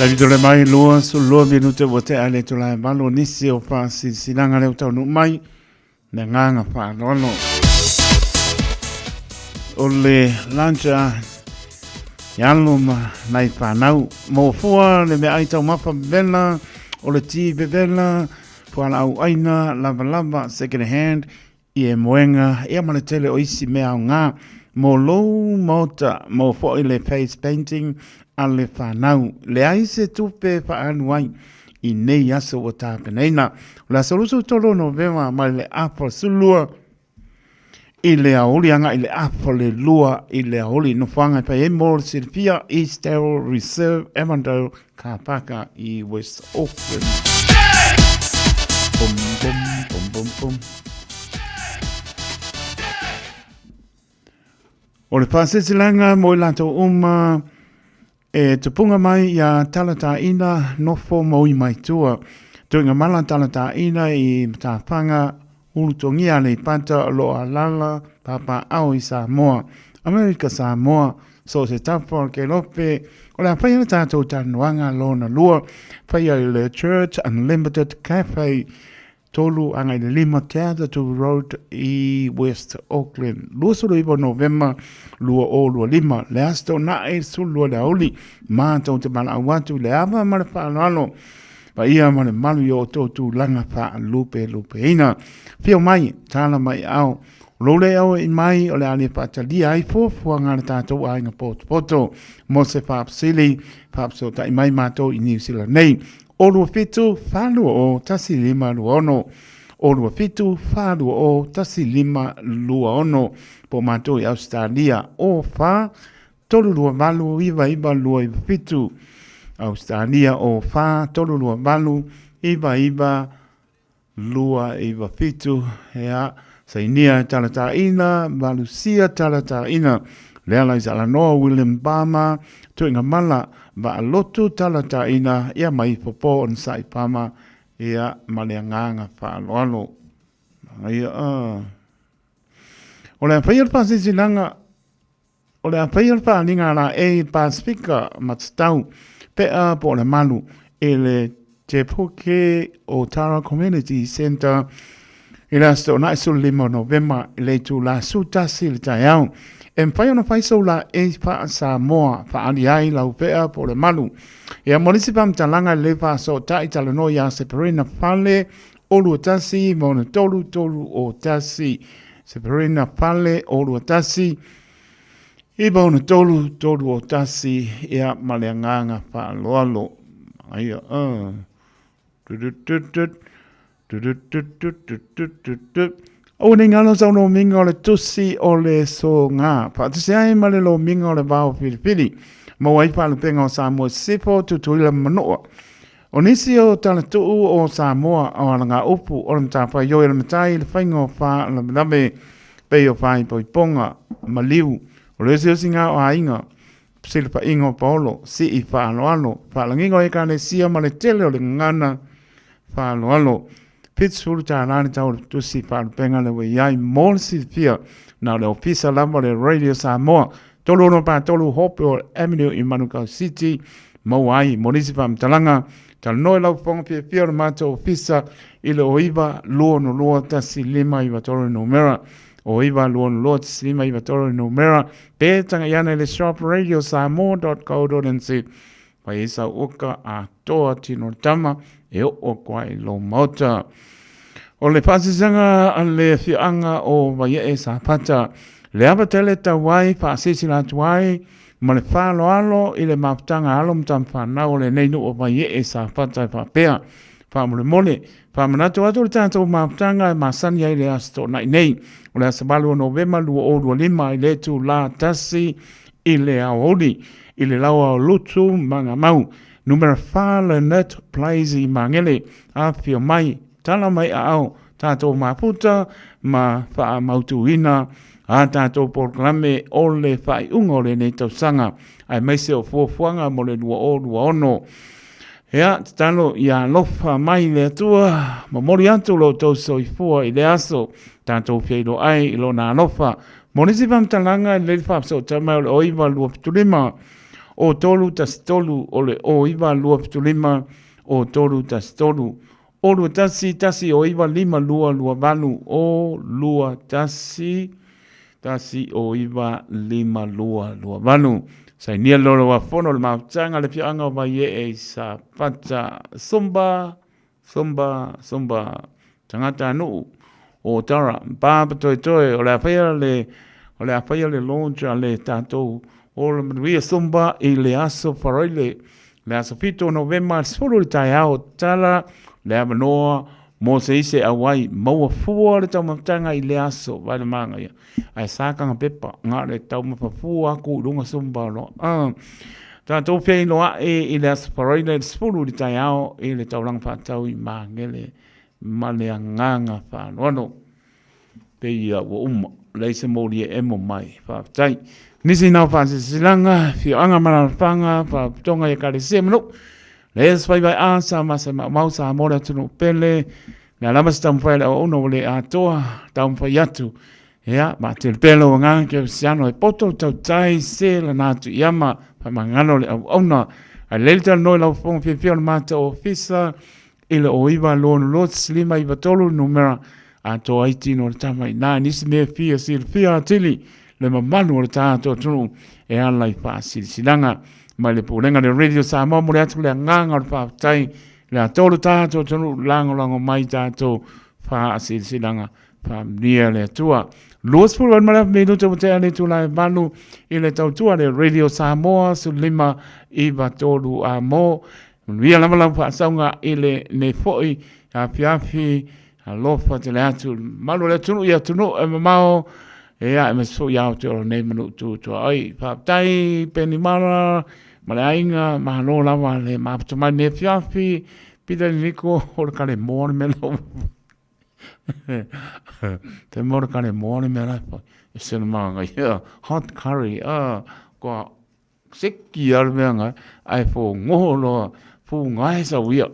Taimi tole mai 22 minute ua tea le itula e 8 nisi o faasilasilaga lea ua taunuu mai le agaga faaaloalo. O le lanja i alo ma nai whanau. Mō fua le mea ai taumafa vevela, o le tī vevela, fualaau aina, lavalava, second hand, i e moenga, ia ma le tele o isi mea aoga. Mo lou maota, mo foi le face painting a le whanau. Leai se tupe faaalu ai i nei aso ua tapenaina. O le aso 23 o Novema mai le afa 12 i le aoauli agai i le afa le 2 i le aoauli. Nofoaga e fai ai mo le silafia East Darrell Reserve, Avondale Car Parka i West Auckland. Bum, bum, bum, bum, bum. O le faasilasilaga mo i latou uma e tupunga mai iā Talataina nofo ma ui mai tua. Tuiga mala Talataina i Matafaga, Ulutogia Aleipata o lo o alaala papaaao i Samoa, Amerika Samoa, so o se tafa o le Kelope, o le a faia le tatou talanoaga lona lua, faia i le Church Unlimited Cafe 3 agai le 5 Teatatu Road i West Auckland. 29 o Novema 2025, le aso Toonai 12 le aoauli, matou te valaau atu i le ava ma le faaaloalo paia ma le malu i o outou tulaga faalupelupeina. Afio mai, tala mai ao, o lou le ao i mai o le a le faatalia ai fuafuaga a le tatou aiga potopoto. Mo se faafesili, faafesootai mai matou i Niu Sila nei. O 27 4 2 0 1 5 2 6. O 27 4 2 0 1 5 2 6. Po o matou i Ausetalia, o 4 3 2 8 9 9 2 9 7. Ausetalia, o 4 3 2 8 9 9 297, ea, sainia talataina, malusia talataina, le ala i Salanoa, William Palmer, Tuiga Mala, Vaalotu talataina, ia mai popo on sai Palmer, ia ma le agaga faaaloalo. Ia, o le a faia le faasilasilaga O le a faia le faaaliga a la e i Pasefika ma tatau pea po o le malu i le Te Puke o Tara Community Centre i le Aso Toonai 15 o Novema i le itula 11 i le taeao. E mafai ona fai sou laei faa-Samoa faaali ai lau pea po o le malu. Ia mo nisi faamatalaga lelei faasootai talanoa iā Seferina Fale o 21 ma ona 3 3 o 1. Seferina Fale o 21 9 ono 3 3 o 1 ia ma le agaga faaaloalo. Aia Aua ne i galo sau lomiga o le tusi o le soga. Faatasi ai ma le lomiga o le vao filifili. Maua ai faalupega o Samoa i Sisifo, Tutuila ma Manua. O nisi o talatuu o Samoa o alagaupu o le matafaioi a le matai i le faiga o faalavelave pei o faaipoipoga, maliu, o le osiosiga o aiga, fesilafaiga o paolo, sii faaaloalo, faalagiga o Ekalesia ma le tele o le gagana faaaloalo. $70 le tau o le tusi faalupega lea ua i ai mo le silafia na o le ofisa lava o le Radio Samoa 3643 Hopewell Avenue i Manukau City maua ai mo nisi faamatalaga talanoa i lau fofoga fiafia o le matou ofisa i le 09 262 1593 numera 09 262 1593 numera pe tagai ane i le shop radiosamoa.co.nz Fai ai sau oka atoa tino tama e oo aku ai i lou maota. O le faasisaga a le afioaga o Vaiee Safata, le ava tele tau ai faasilasila atu ai ma le faaaloalo i le mafutaga a alo ma tamafanau o lenei nuu o Vaiee Safata e faapea, Faamolemole, faamanatu atu le tatou mafutaga e masani ai le Aso Toonai nei, o le aso 8 o Novema 2025 i le itula 1 i le aoauli i le laoa o Lutu Magamau, numera 4 Leonard Place i Magele. Afifio mai, tala mai aao, tatou mafuta ma faamautuina a tatou polokalame o le faaiuga o lenei tausaga, aemaise o fuafuaga mo le 2026. Ea, tatalo ia alofa mai le Atua, momoli atu lo outou soifua i le aso, tatou feiloai i lona alofa. Mo nisi faamatalaga e lelei le faafesootai mai o le 09 275 o 313 o le 09 275 o 313 o 21 1 o 9 5 2 2 8 o 21 1 o 9 5 2 2 8. Sainia le Laulau-a-Fono o le Mafutaga a le Afioaga o Vaiee i Safata. Sumba, Sumba, Sumba. Tagata a nuu o Tara, Papa Toetoe, o le a faia le O le a faia le launch a le tatou Ola Manuia Zumba i le aso Faraile, le aso 7 o Novema, 10 i le taeao, tala le avanoa mo se isi e auai, maua fua le taumafataga i le aso, vai le magaia. Ae sa kanga pepa, nga le taumafa fua aku i lunga Zumba loa. Tatou feiloai i le aso Faraile, le 10 i le taeao i le taulaga faatau i Magele ma le agaga faaaloalo. Pei ia ua uma, leai se moli e emo mai. Faafetai. Nisi nao faasilasilaga, afioaga ma alaalafaga, faalapotopotoga i Ekalesia ma nuu. Le faiva a sa ma se maumau sa mo le atunuu pele. Le a lava se taumafai a le auauna ua le atoa, taumafai atu. Ia, maatele pea lou agaga kerisiano e poto tautai se lana atu iama, faamagalo le auauna. Ae lelei le talanoa i lau fofoga fiafia o le matou ofisa i le 09 2 2 5 9 3 numera atoa ai tino o le tama i nā nisi mea fia silafia atili le mamalu o le tatou atunuu e ala i faasilasilaga mai le Pulega le Radio Samoa mo le atu le agaga o le faafetai le atoa le tatou atunuu lagolago mai tatou faasilasilaga faamanuia le Atua. 28 ma le minuta ua tea le itula e 8 i le tautua le Radio Samoa 15 9 3 a mo Manuia lava lau faasauga i lenei foi afiafi. Alofa tele atu i le mamalu o le atunuu i atunuu e mamao, ia, aemaise foi ia Aotearoa nei ma nuu tu tuaoi. Faafetai Penny Mara ma le aiga, malo lava le mafuta mai lenei afiafi. Peter Niko, o le kare moa le mea lau. Te mea o le kare moa le mea la e fai. E se le māngai, hot curry, kua Seki a le mea nga, ae fo ngoho loa, fu ngae sa uia.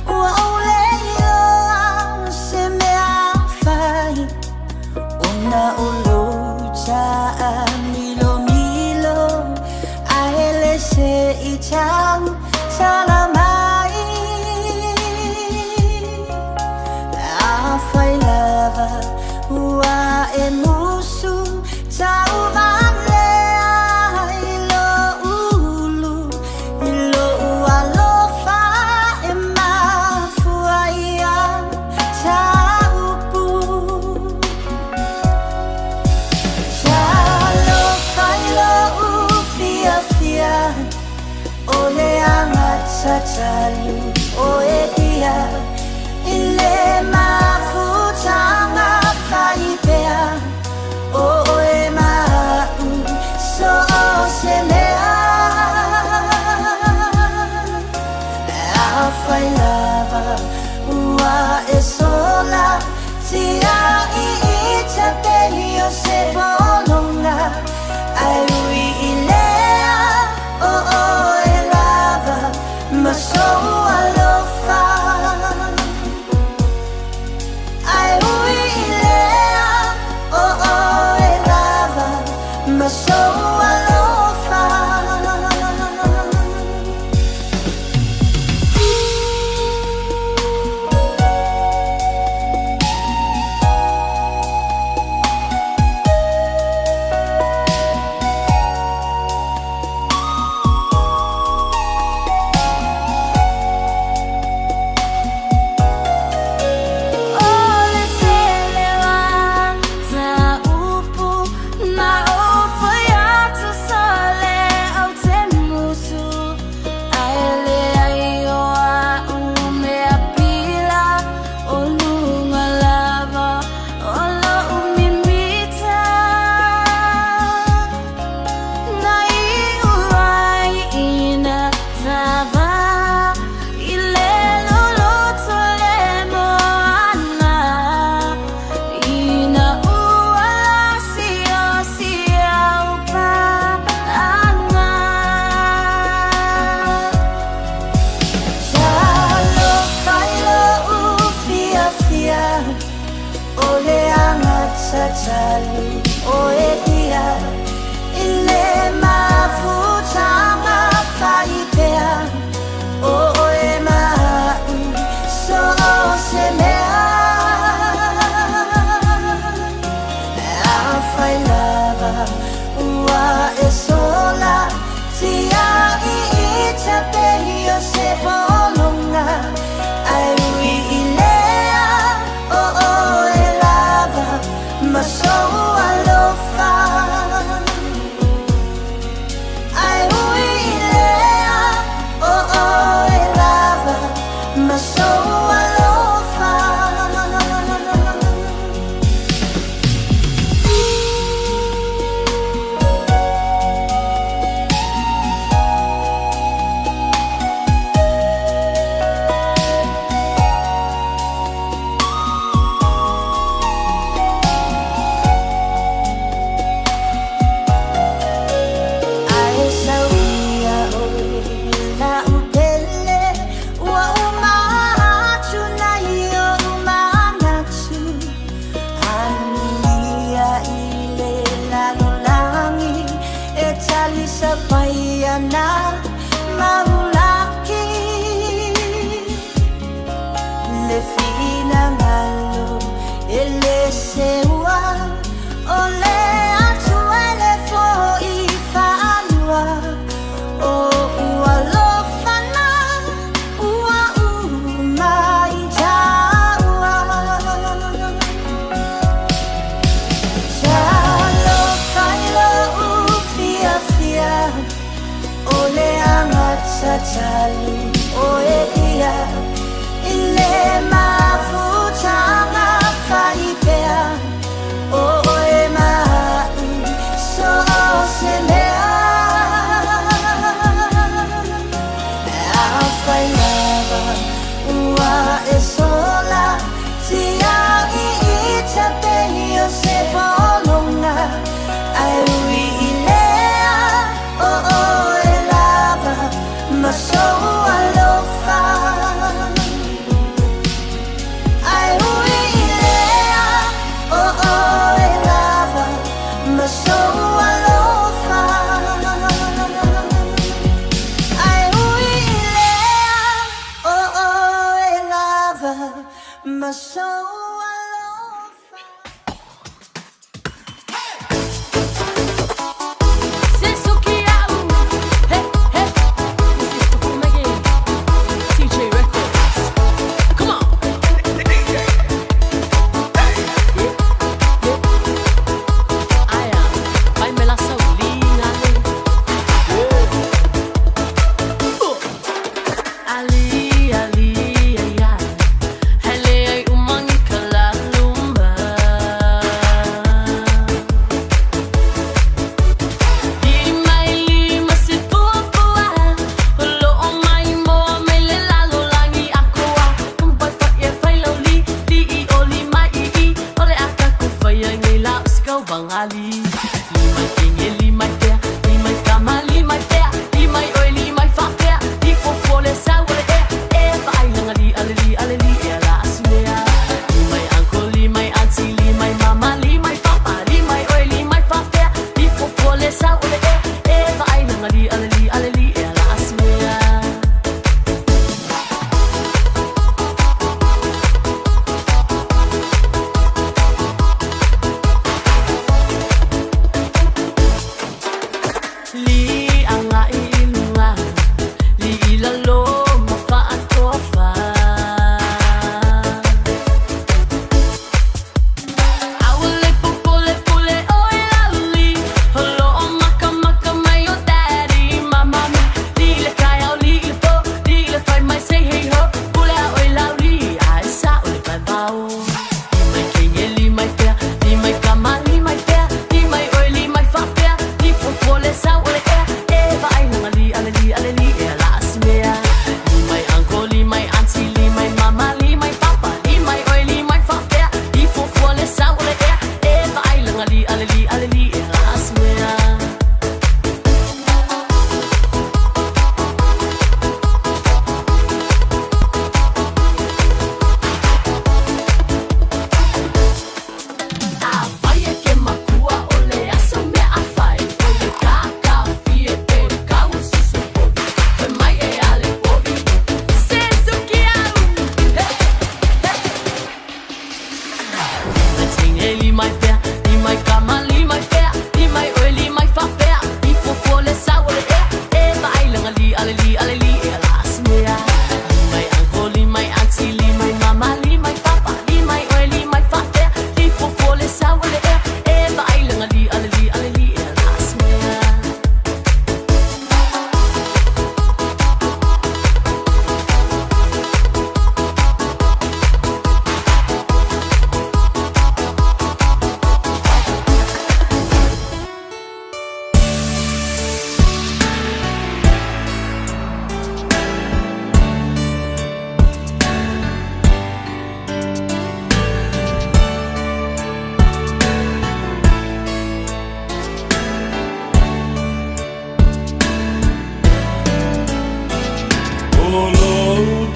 Ua ou le iloa se mea fai. pologa Ae ui i lea o oe lava Ma sou alofa Ae ui i lea o oe lava Ma sou alofa. Ae sau ia oe la'u pele Ua uma atu nai o'u manatu Anuia i le lalolagi E talisapaia na maulaki Le finagalo e lē seua O le Atua e lē fo'i faalua O'u alofa na ua uma i tāua Talofa i lo'u fiafia O le agatatalu oe ia I le mafutaga faipea O oe ma a'u so o se mea Afai lava ua e sola Tia'i ita pei o se pologa Ae ui i lea o oe lava Ma sou.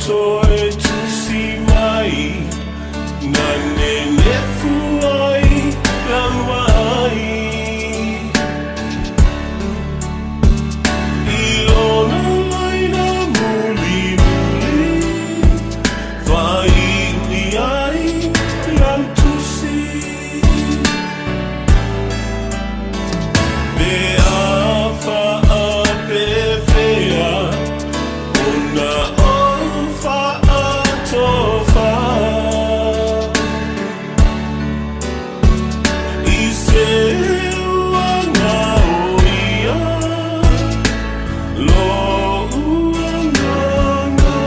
toe tusi mai Na nenefu ai lau vaai I lona laina mulimuli Faaiu i ai lau tusi Pe a faapefea ona ou faatofa I se uaga o ia lo'u agaga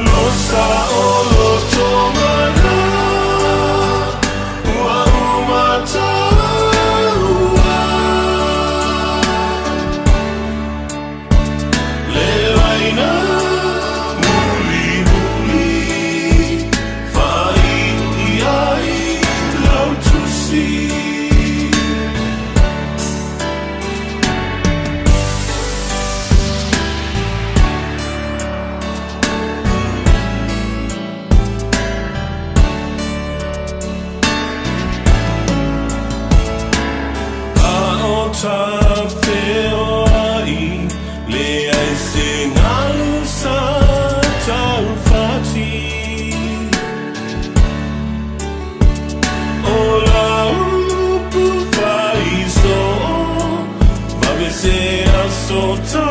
Losa o lotomana ua umataua Le laina mulimuli faaiu i ai lau tusi. A o tafeoai, leai se galu sa taufati. O lau upu faisoo, vave se aso ta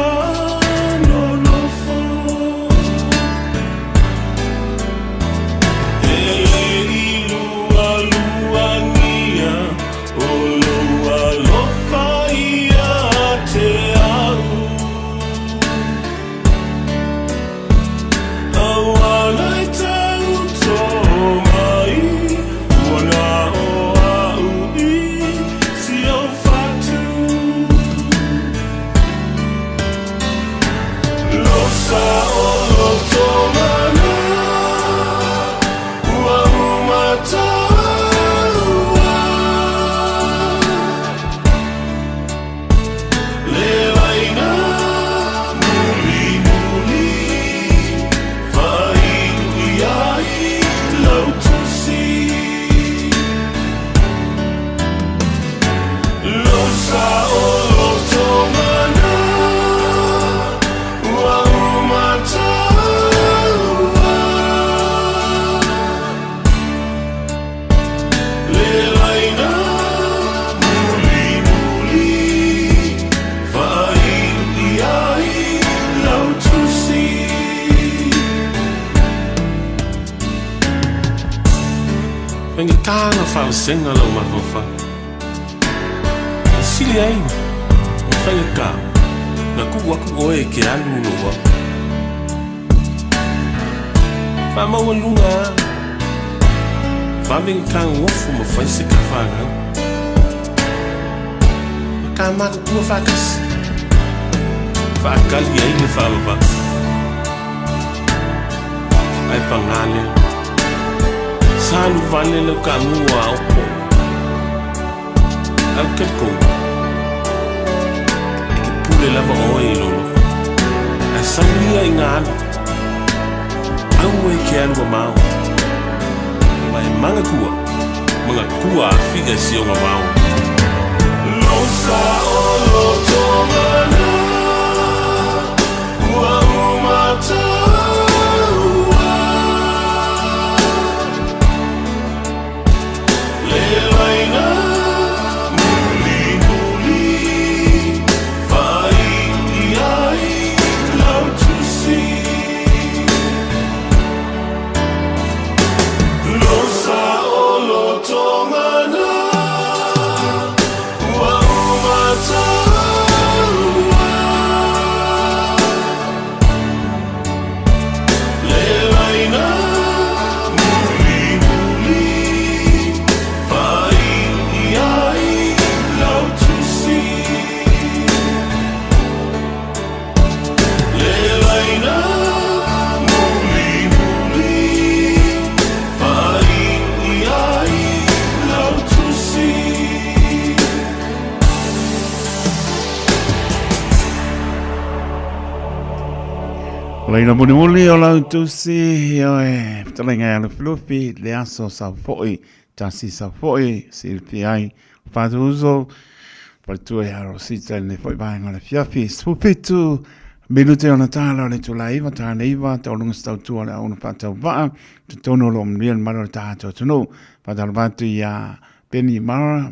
nonofo. E le i lualuagia o lou alofa ia te au. Auala e tauto mai, ua na o au i si ou fatu. Losa o lotomana ua umataua Le laina mulimuli faaiu i ai lau tusi. Losa o lotomana ua umataua Le laina mulimuli faaiu i ai lau tusi. Faigata ona faavasega lou mafaufau. E sili ai ona faigata ona tuu atu oe e te alu i lou au. Faamaualuga lava, vave ona tagofo ma fai se ta fanau. Ma ta matutua faatasi, faatali ai le faavavau. Ae paga lea, sa alu vale lau taamu a opo. Ae ou te talitonu, e te pule lava oe i lou loto. Ae sau ia ina alu, aua e ke alu mamao. Ma e manatua, manatua afiga i si ona vao. Losa o lotomana ua umataua Le laina mulimuli faaiu i ai lau tusi. Losa o lotogana. Laina mulimuli o lau tusi, ioe, fetalaiga ia Lufilufi, le aso sau foi, tasi sau foi, silafia ai, Fatuuso, faletua ia Rosita i lenei foi vaega o le afiafi, 17 minute ona tala o le itula e 9, tala 9, taualuga se tautua o le auauna faatauvaa, totonu o lo o manuia le mamalu o le tatou atunuu. Faatalofa atu ia Penny Mara,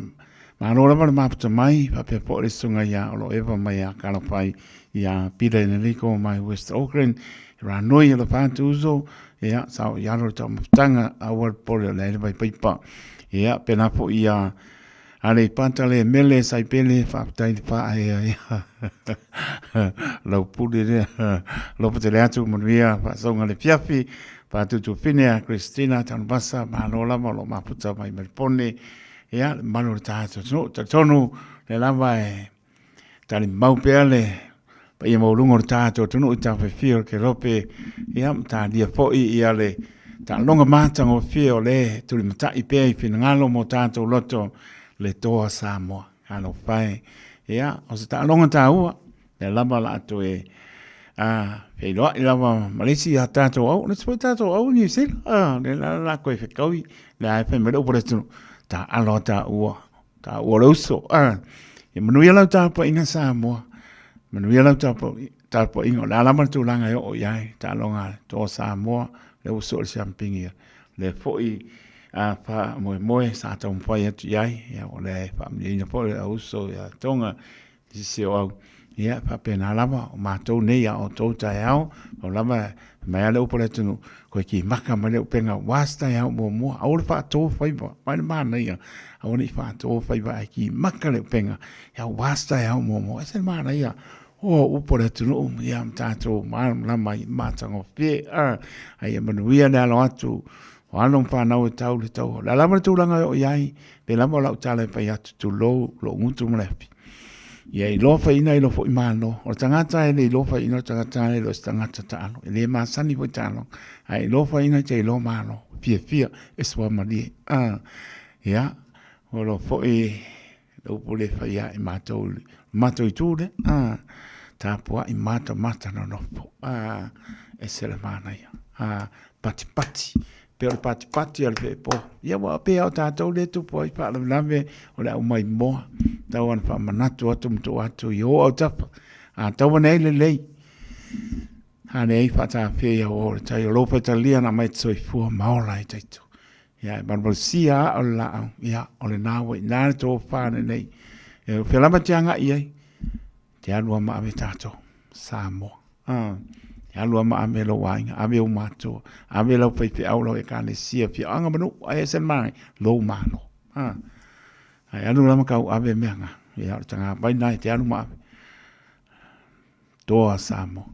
malo lava le mafuta mai, faapea foi le susuga ia Olo Eva mai ia Kalafai ia Peter Enelico mai West Auckland, Ranoi alofa atu uso, ia sao i alo le taumafataga, aua le popole o lea e le vaipaipa. Ia pena foi ia Aleipata le mele Saipele, faafetai le faaea ia lau pule lea. Alofa tele atu, manuia faasauga le fiafi. Faatutufine a Christina Tanuvasa, malo lava o lo o mafuta mai Melipone. Ia, le mamalu o le tatou atunuu, talitonu lea lava e talimau pea le paia maualuga o le tatou atunuu i tafefia o le Kelope, ia, ma talia foi ia le taaloga matagofie o lea e tulimatai pea i finagalo mo tatou loto le Toa Samoa. Talofa e. Ia, o se taaloga taua, lea lava o le a toe feiloai lava ma le isi a tatou au, le isi foi tatou au i Niu Sila, lea la o le a toe fetaui, lea e fai mai le upu a le atunuu, taaalo a taua, taua le uso. Ia manuia lau tapuaiga Samoa, manuia lau tapuaiga, o le a lava le tulaga e oo i ai, taaloga a le Toa Samoa, lea ua sue le siamupini, lea foi a faamoemoe sa taumafai atu i ai, ia o lea e faamanuiaina foi le auuso ia Tonga, sisi o au, ia faapena lava, o matou nei a outou taeao, pau lava mai lava le upu a le atunuu, koe kimaka mai le upega aua se taeao muamua, aua le faatō faiva, mai le manaia, aua ne i faatō faiva ae kimaka le upega, aua se taeao muamua, ese le manaia, o upu a le atunuu, ia ma tatou malamalama ai matagofie, a ia manuia le alo atu o alo ma fanau e tau le taua. O le a lava le tulaga e oo i ai, pei lava o lau tala e fai atu, tulou lou gutu ma le afi. Ia iloa faiina i lou foi malo. O le tagata e le iloa faiina, o le tagata e le o se tagata taalo. E le masani foi taaloga. Ae iloa faiina te iloa malo. Fiafia e suamalie. Ia, o lo foi le upu le fai ia i matou, matou itu lea. Tapuai matamata nonofo. Ese le manaia. Patipati. Pei o le patipati o le feepo. Ia ua pei lava o tatou lea e tupu ai faalavelave o le aumai moa. Tau ona faamanatu atu ma tuu atu i o autafa. A tau ane ai lelei. A leai faatafea ia o le tai o lou faitalia na aumai te soifua ma ola ai taitu. Ia e valuvalusia aa o le laau. Ia o lena ua i ina le tofa lenei. E o fea lava te agai i ai. Te alu a ma ave tatou. Samoa. Te alu a ma ave lou aiga, ave ou matua, ave lau faifeau, lau ekalesia, afioaga ma nuu, ae ese le manaia, lou malo. Ae alu lava kau ave mea na. Ia o le tagavai lena e te alu ma ave. Toa Samoa.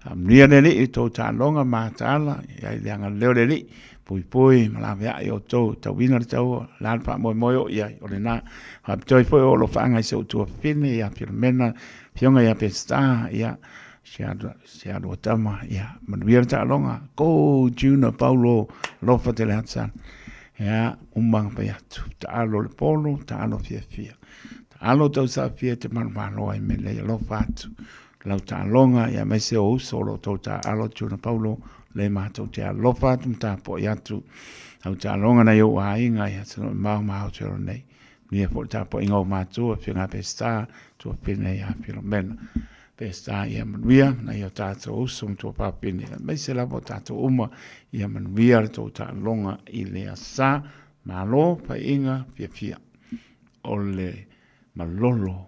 Faamanuia le Alii i tou taaloga ma mataala, ia i le agalelei o le Alii, puipui ma laveai outou, tauina le taua, o le a le faamoemoe o i ai, o lena. Faapitoa ai foi o alofaaga i si ou tuafafine ia Filomena, Afioga ia Peseta, ia, si a lua tama, ia, manuia le taaloga, go Juna Paulo, alofa tele atu sana. Ia, uma na fai atu, taalo le polo, taalo fiafia. Taalo tau saafia te malomalo ai me lei alofa atu. Lau taaloga, ia aemaise o uso o lo tou taalo Juna Paulo, le matou te alofa atu ma tapuai atu. Lau taaloga nai ou aiga, ia atunuu mamao ma Aotearoa nei. Manuia foi le tapuaiga o matua, Afioga ia Peseta, Tuafine ia Filomena. Peseta ia manuia, nai o tatou uso ma tuafafine, aemaise lava o tatou uma, ia manuia le tou taaloga i le asa. Malo, paiiga, fiafia. O le malolo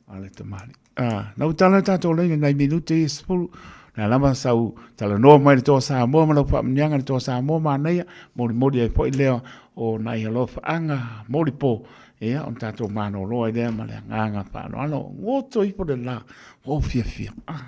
a le tamalii. Ah, na ua tala tatou laina nai minute ia 10. Na lava sau talanoa mai le Toa Samoa ma lau faamanuiaga le Toa Samoa manaia, molimoli ai foi lea o nai alofaaga molipo, ia ona tatou malolo ai lea ma le agaga faaaloalo. Goto ifo le la, ua ou fiafia. Ah.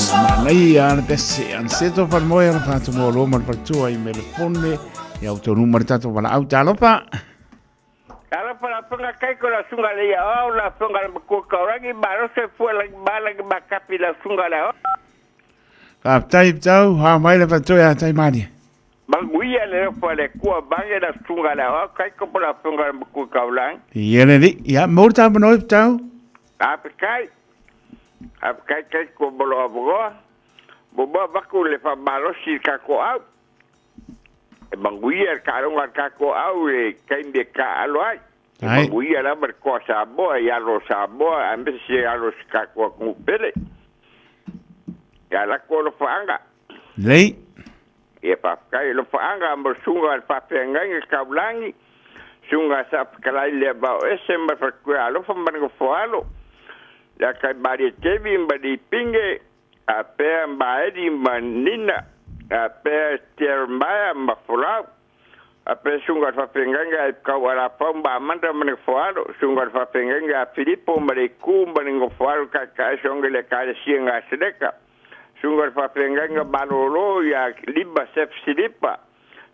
Manaia le pese Aniceto Falemoe ona whātumoa ma le faletua i Melefone. Ia o tonu ma le tatou valaau. Talofa. Talofa la fonga kai ko la sunga le ia o la fonga le makua kaurangi ma rose fua la ma la ma kapi la sunga le o. Faafetai tau, ha mai le faletua ia tai malie. Manuia le alofa le kua mange la sunga le o kai ko la fonga le makua kaurangi. Ia le li, ia mo le tāmanoe tau. Apekai. Apekai kai ko bolo abugoa. Bo vaku le fa malosi ka ko au. E manguia le karonga ka ko au e kaimbe ka alo ai. E manguia la mar ko Samoa i alo Samoa a me se alo ka ko ku pele. Ya la ko lo faanga. Lei. E pa kai lo faanga mo sunga al pa penga ka ulangi. Sunga sa kalai le ba ese ma fa ku alo fa man ko alo. Ya kai bari tevi bari pinge a pea maeri ma nina a pea Jeremiah ma folau a pea sunga whawhenganga e kau ara pau ma amanda ma foalo sunga whawhenganga a Filipo ma le ku ma le foalo ka ka songa le ka sia ngā seleka sunga whawhenganga malolo ia liba sef silipa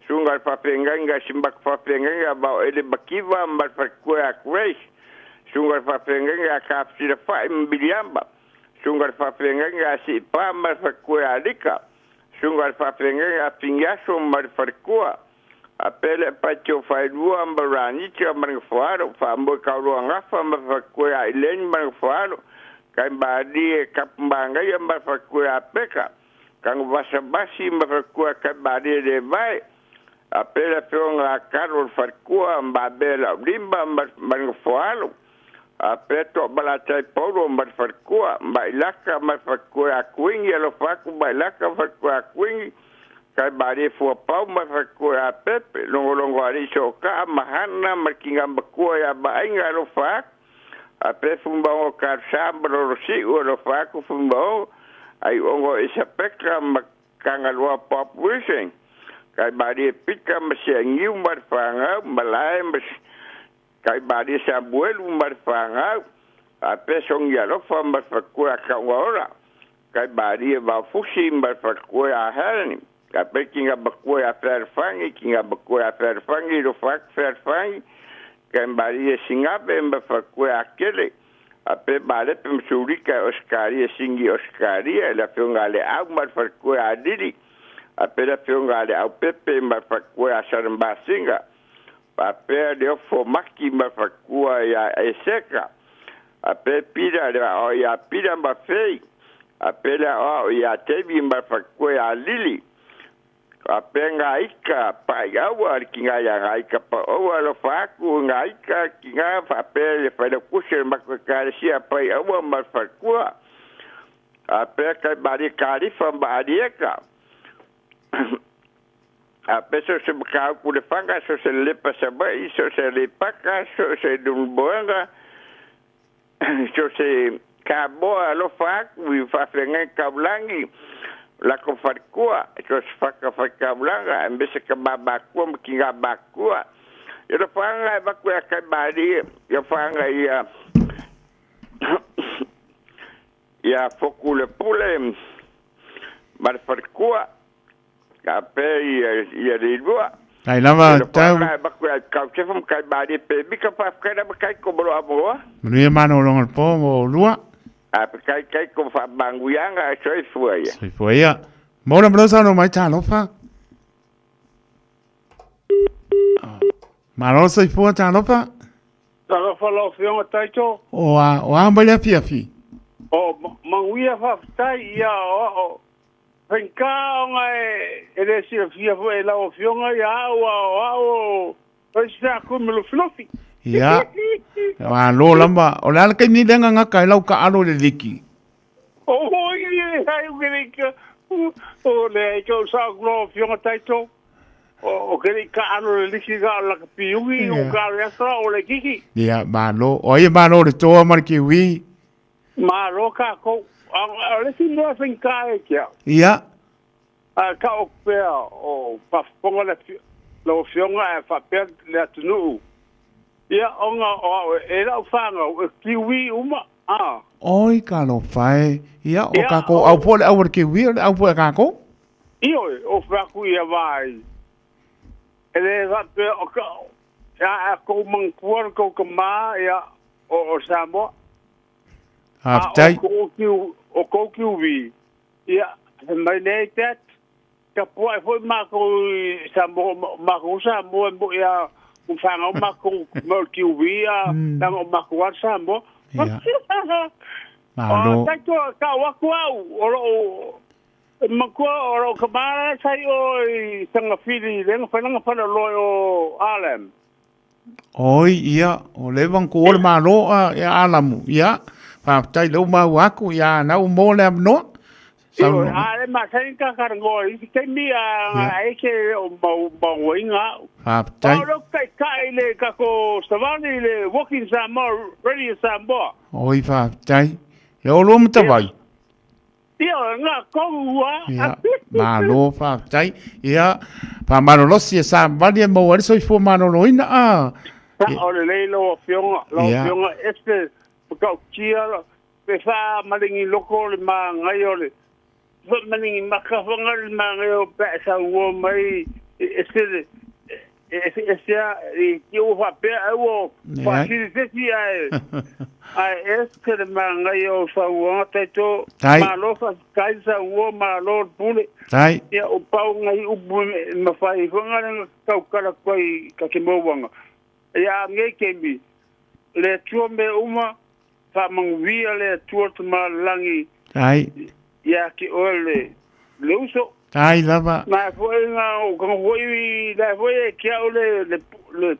sunga whawhenganga simbak whawhenganga ma ele makiva ma whakua a Grace sunga whawhenganga ka sira whai mbiliamba sunga whawhenganga si pa ma whakua alika sunga whawhenganga pingaso ma whakua a pele patio whairua ma ranitia ma wharo whambo kaurua ngafa ma whakua ileni ma wharo kai maari e kapumbangai ma whakua peka kang vasabasi ma whakua kai maari le vai a pele whionga karo whakua ma bela limba ma wharo a peto bala tai polo ma whakua ma ilaka ma whakua kuingi alo whaku ma ilaka whakua kuingi kai maari fua pau ma whakua pepe longo longo ari so ka mahana ma kinga makua ya mainga alo whaku a pe fumba o ka samba ro si o alo whaku fumba o ai ongo isa peka ma kangalua papuisen kai maari pika ma se ngiu ma whangau ma lae ma kai maari sa buelu ma whangau a pe songi alofa ma whakua kaunga kai maari mafusi ma whakua a herani ka pe kinga bakua a wherwhangi kinga bakua a wherwhangi ro whak wherwhangi kai maari singape ma whakua a kele a pe marepe msurika oskaria singi oskaria la whionga le au ma whakua a riri a pe la whionga le au pepe ma whakua a sarambasinga a pe le ofo maki ma whakua ia eseka a pe pira le o ia pira ma fei a pe le o ia tevi ma whakua a lili a pe ngā ika pai aua ki ngā ia ngā ika pa aua lo whaku ngā ika ki ngā whapē le whaina kuse makakaresia pai aua ma whakua a pe kai mari karifa ma arieka a pe so se makau ku le whanga so se lepa sa mai so se lepaka so se dumboanga so se ka moa lo whaku i whawhengai kaulangi la ko wharikua so se whaka whakaulanga e mese ka mabakua ma ki ngā makua i lo whanga e maku e kai maari i whanga ia ia foku le pule ma le wharikua ka pe ia rirua. Kai lava tau. E maku e kau tefa ma kai maari pe mika whawhakaina ma kai ko moro amoa. Manuia mana o longa le pō mo lua. A pe kai kai ko whamanguianga e soifua ia. Soifua ia. Mōna malosa no mai tālofa. Malo soifua tālofa. Tālofa lau whionga taito. O a mai le afiafi. O manguia whawhitai ia o whenka onga e le sila fia e lau whionga ia au au au o sila kume lo filofi. Ia. Wa lo lamba o le ala kai ni lenga ngaka e lau ka alo le liki. O i ai u kere ka o le ai kau sa kulo whionga taito. O kere ka alo le liki ka la ka piugi o ka le asa o le kiki. Ia malo o ia malo le toa mar ki wi. Malo ka ko o le si mea whenka e kia. Ia. A ka o pea o pafonga le lau whionga e whapea le atunuu. Ia onga o e lau whanga e kiwi uma. Ah. Oi ka alofa e. Ia, o Ia, kākou o- au po le au a le kiwi, o le au po e kākou. Ioe, o whaku ia vai. E le faapea o ka, ia a kou mangkua le kou ka mā, ia, o, o Samoa. A o Faafetai. kou kiu, o kou kiwi, ia, he mai nei tet, ka pua e foi mākou i Samoa, mākou Samoa e mo ia, u whangau mākou mo le kiwi, a, nanga o mākou a Samoa. Ia. Malo. O, taito, ka waku au, o lo o, makua o lo ka mara sai o i tangawhiri, lenga whananga whana loe o Alem. Oi, ia, o le wang ko ole malo a ia alamu. Ia, faafetai le uma au aku ia na u mo le amnoa. Io, Saunoa. a le masani ka karangoa i te taimi a a eke o mau mau inga. Faafetai. O lo kai kai le kako savani le Walking Samoa, Radio Samoa. Oi, faafetai. Le o lo matawai. Ia, ngā kou a. Ia, malo faafetai. Ia, faamalolosi e sa vali e maua ai le soifua maloloina a. Sa o le lei lau afioga, lau Ia. afioga ese whakautia, pe wha maringi loko le maangai o le, wha maringi makawhanga le maangai o pe sa ua mai, ese le, ese ese a, i ki o whapea au o, Ia. whasiri teti ai, ai ese le maangai o sa ua taito, Tai. malo wha kai sa ua malo le pule. Tai. Ia o pau ngai upu me ma whai whanga le kaukara koe ka ke mauanga. Ia ngai kemi, le atua me uma, wha manguvia le atua te malangi, Tai. ia ki oe le, le uso. Tai lava. Nā foi ngā o kanga foi, nā foi e kia o le, le, le,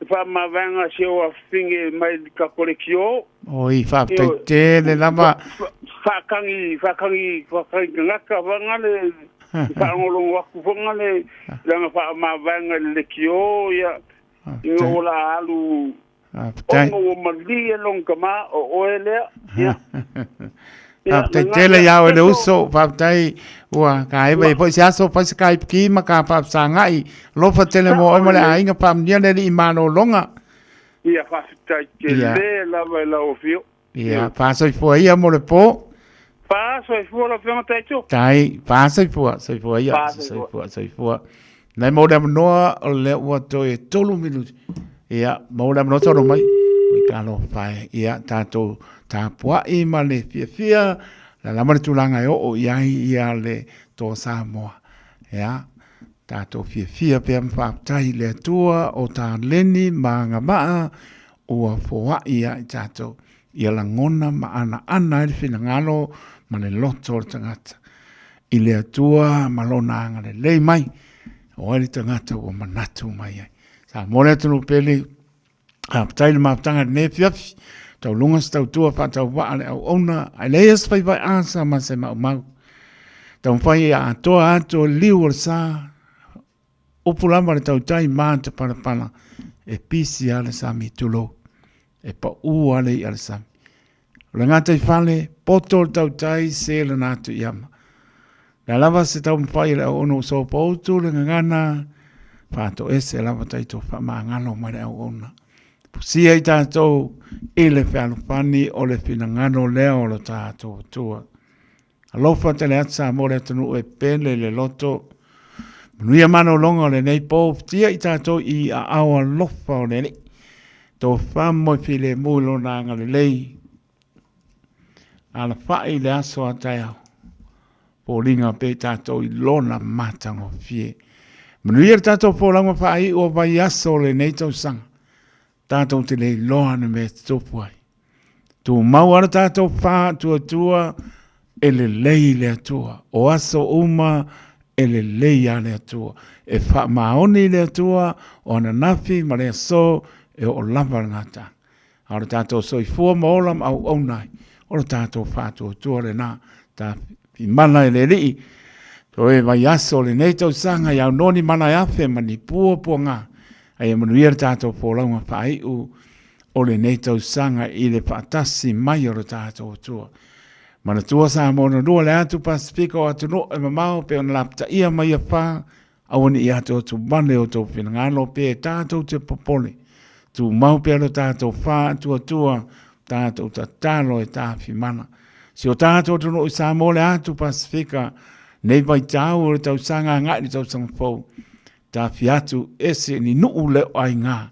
le whamawanga se o a finge mai ka kore ki o. Oi, faafetai tele lava. Whakangi, whakangi, whakangi ngaka whanga le, whaangolongo aku whanga le, langa whaamawanga le ki o, ia, i ngā ola alu, Faafetai. ongo o mali e long kama o oe lea, ia. Faafetai tele iā oe le uso, faafetai ua ka eva e foi se aso fai se ka ipiki ma ka faafesagai. Alofa tele mo oe ma le aiga faamanuia le Alii malologa. Ia whawhitai te Ia. le lava e lau whio. Ia, faasoifua ia mo le po. Whaasoifua lau whionga taito. Tai, faasoifua, soifua ia, Faasoifua. soifua, soifua. Nai mo le amanoa o le ua toe tolu minuti. Ia, mo le amanoa tolo mai. Ui ka alofa e. Ia, tātou tapuai ma le fiafia. La lama le tulaga e oo i ai ia le Toa Samoa. Ia, tātou fiafia pea ma faafetai i le Atua o taleni ma agavaa ua foai ia i tātou. Ia lagona ma anaana ai le finagalo ma le loto o le tagata. I le Atua ma lona agalelei mai, o ai le tagata ua manatu mai ai. Sa mo le atunuu pele, faafetai i le mafutaga i lenei afiafi, tauluga se tautua faatauvaa le auauna, ae leai se faivai asa ma se maumau. Taumafai ia atoa atu o le liu o le sa, upu lava le tautai ma te palapala, e pisi a le sami tulou, e paʻū a le iʻa le sami. O le gataifale, poto le tautai se lana atu i ama. Le a lava se taumafai a le auauna ua sopoutu le gagana, faatoese lava tatou faamagalo mai le auauna. Pusia i tatou i le fealofani o le finagalo lea o lo tatou Atua. Alofa tele atu Samoa le atunuu e pele le loto. Manuia malologa o lenei po, futia i tatou i aao alofa o le Alii. Tofa moe filemu i lona agalelei. Alafai i le aso a taeao. Foliga pea i tatou i lona matagofie. Manuia le tatou folauga faaiu o vaiaso o lenei tausaga. Tatou te le iloa le mea e tutupu ai. Tumau a le tatou faatuatua e lelei le Atua. O aso uma e lelei a le Atua. E faamaoni le Atua o ananafi ma le aso e oo lava le gataga. A o le tatou soifua ma ola ma auauna ai, o le tatou faatuatua lena. Tafimana e le Alii, toe vaiaso o lenei tausaga i aunoa ni mana e afe ma ni puapuaga, a ia manuia le tatou folauga faaiu o lenei tausaga i le faatasi mai o le tatou Atua. Manatua Samoa na lua le atu Pasifika o atunuu e mamao pe ona lapataia mai ia fa, aua ne i atoatu vale o tou finagalo pe e tatou te popole. Tumau pea lo tatou faatuatua. Tatou tatalo e tafimana. Si o tatou atunuu i Samoa le atu Pasifika, nei vaitau o le tausaga agai i le tausaga fou, tafi atu ese ni nuu le o aiga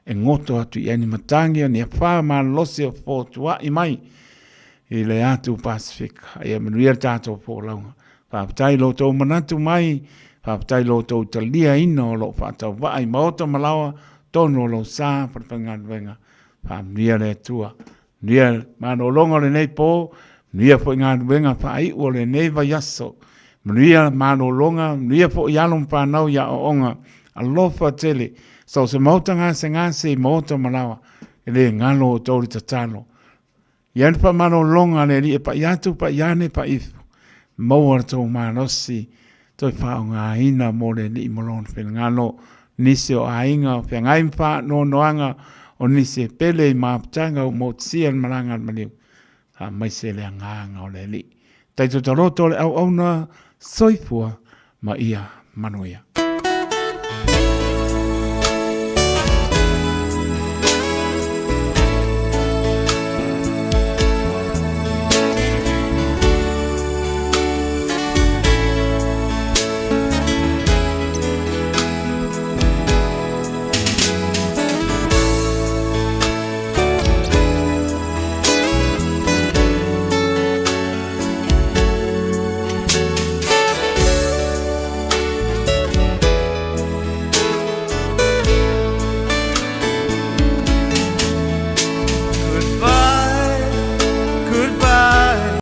e goto atu i ai ni matagi o ni afa malolosi o fotuai mai i le atu Pasifika. Ia manuia le tatou folauga. Faafetai i lo outou manatu mai, faafetai i lo outou taliaina o lo o faatauvaa i maota ma laoa tonu o lou sa falefaigaluega. Faamanuia le Atua. Manuia malologa o lenei po, manuia foi galuega faaiu o lenei vaiaso. Manuia malologa, manuia foi alo ma fanau i aoaoga. Alofa tele, so o se maota gasegase i maota ma laoa, e le galo outou le tatalo. Ia le faamalologa a le Alii e pai atu, pai ane, pai ifo. Maua le tou malosi, toe faaaogaina mo le Alii ma Lona finagalo. Nisi o aiga o feagai ma faanoanoaga, o nisi e pele i mafutaga ua motusia i le malaga a le maliu. Faamaise le agaga o le Alii. Taitotaloto le auauna, soifua ma ia manuia.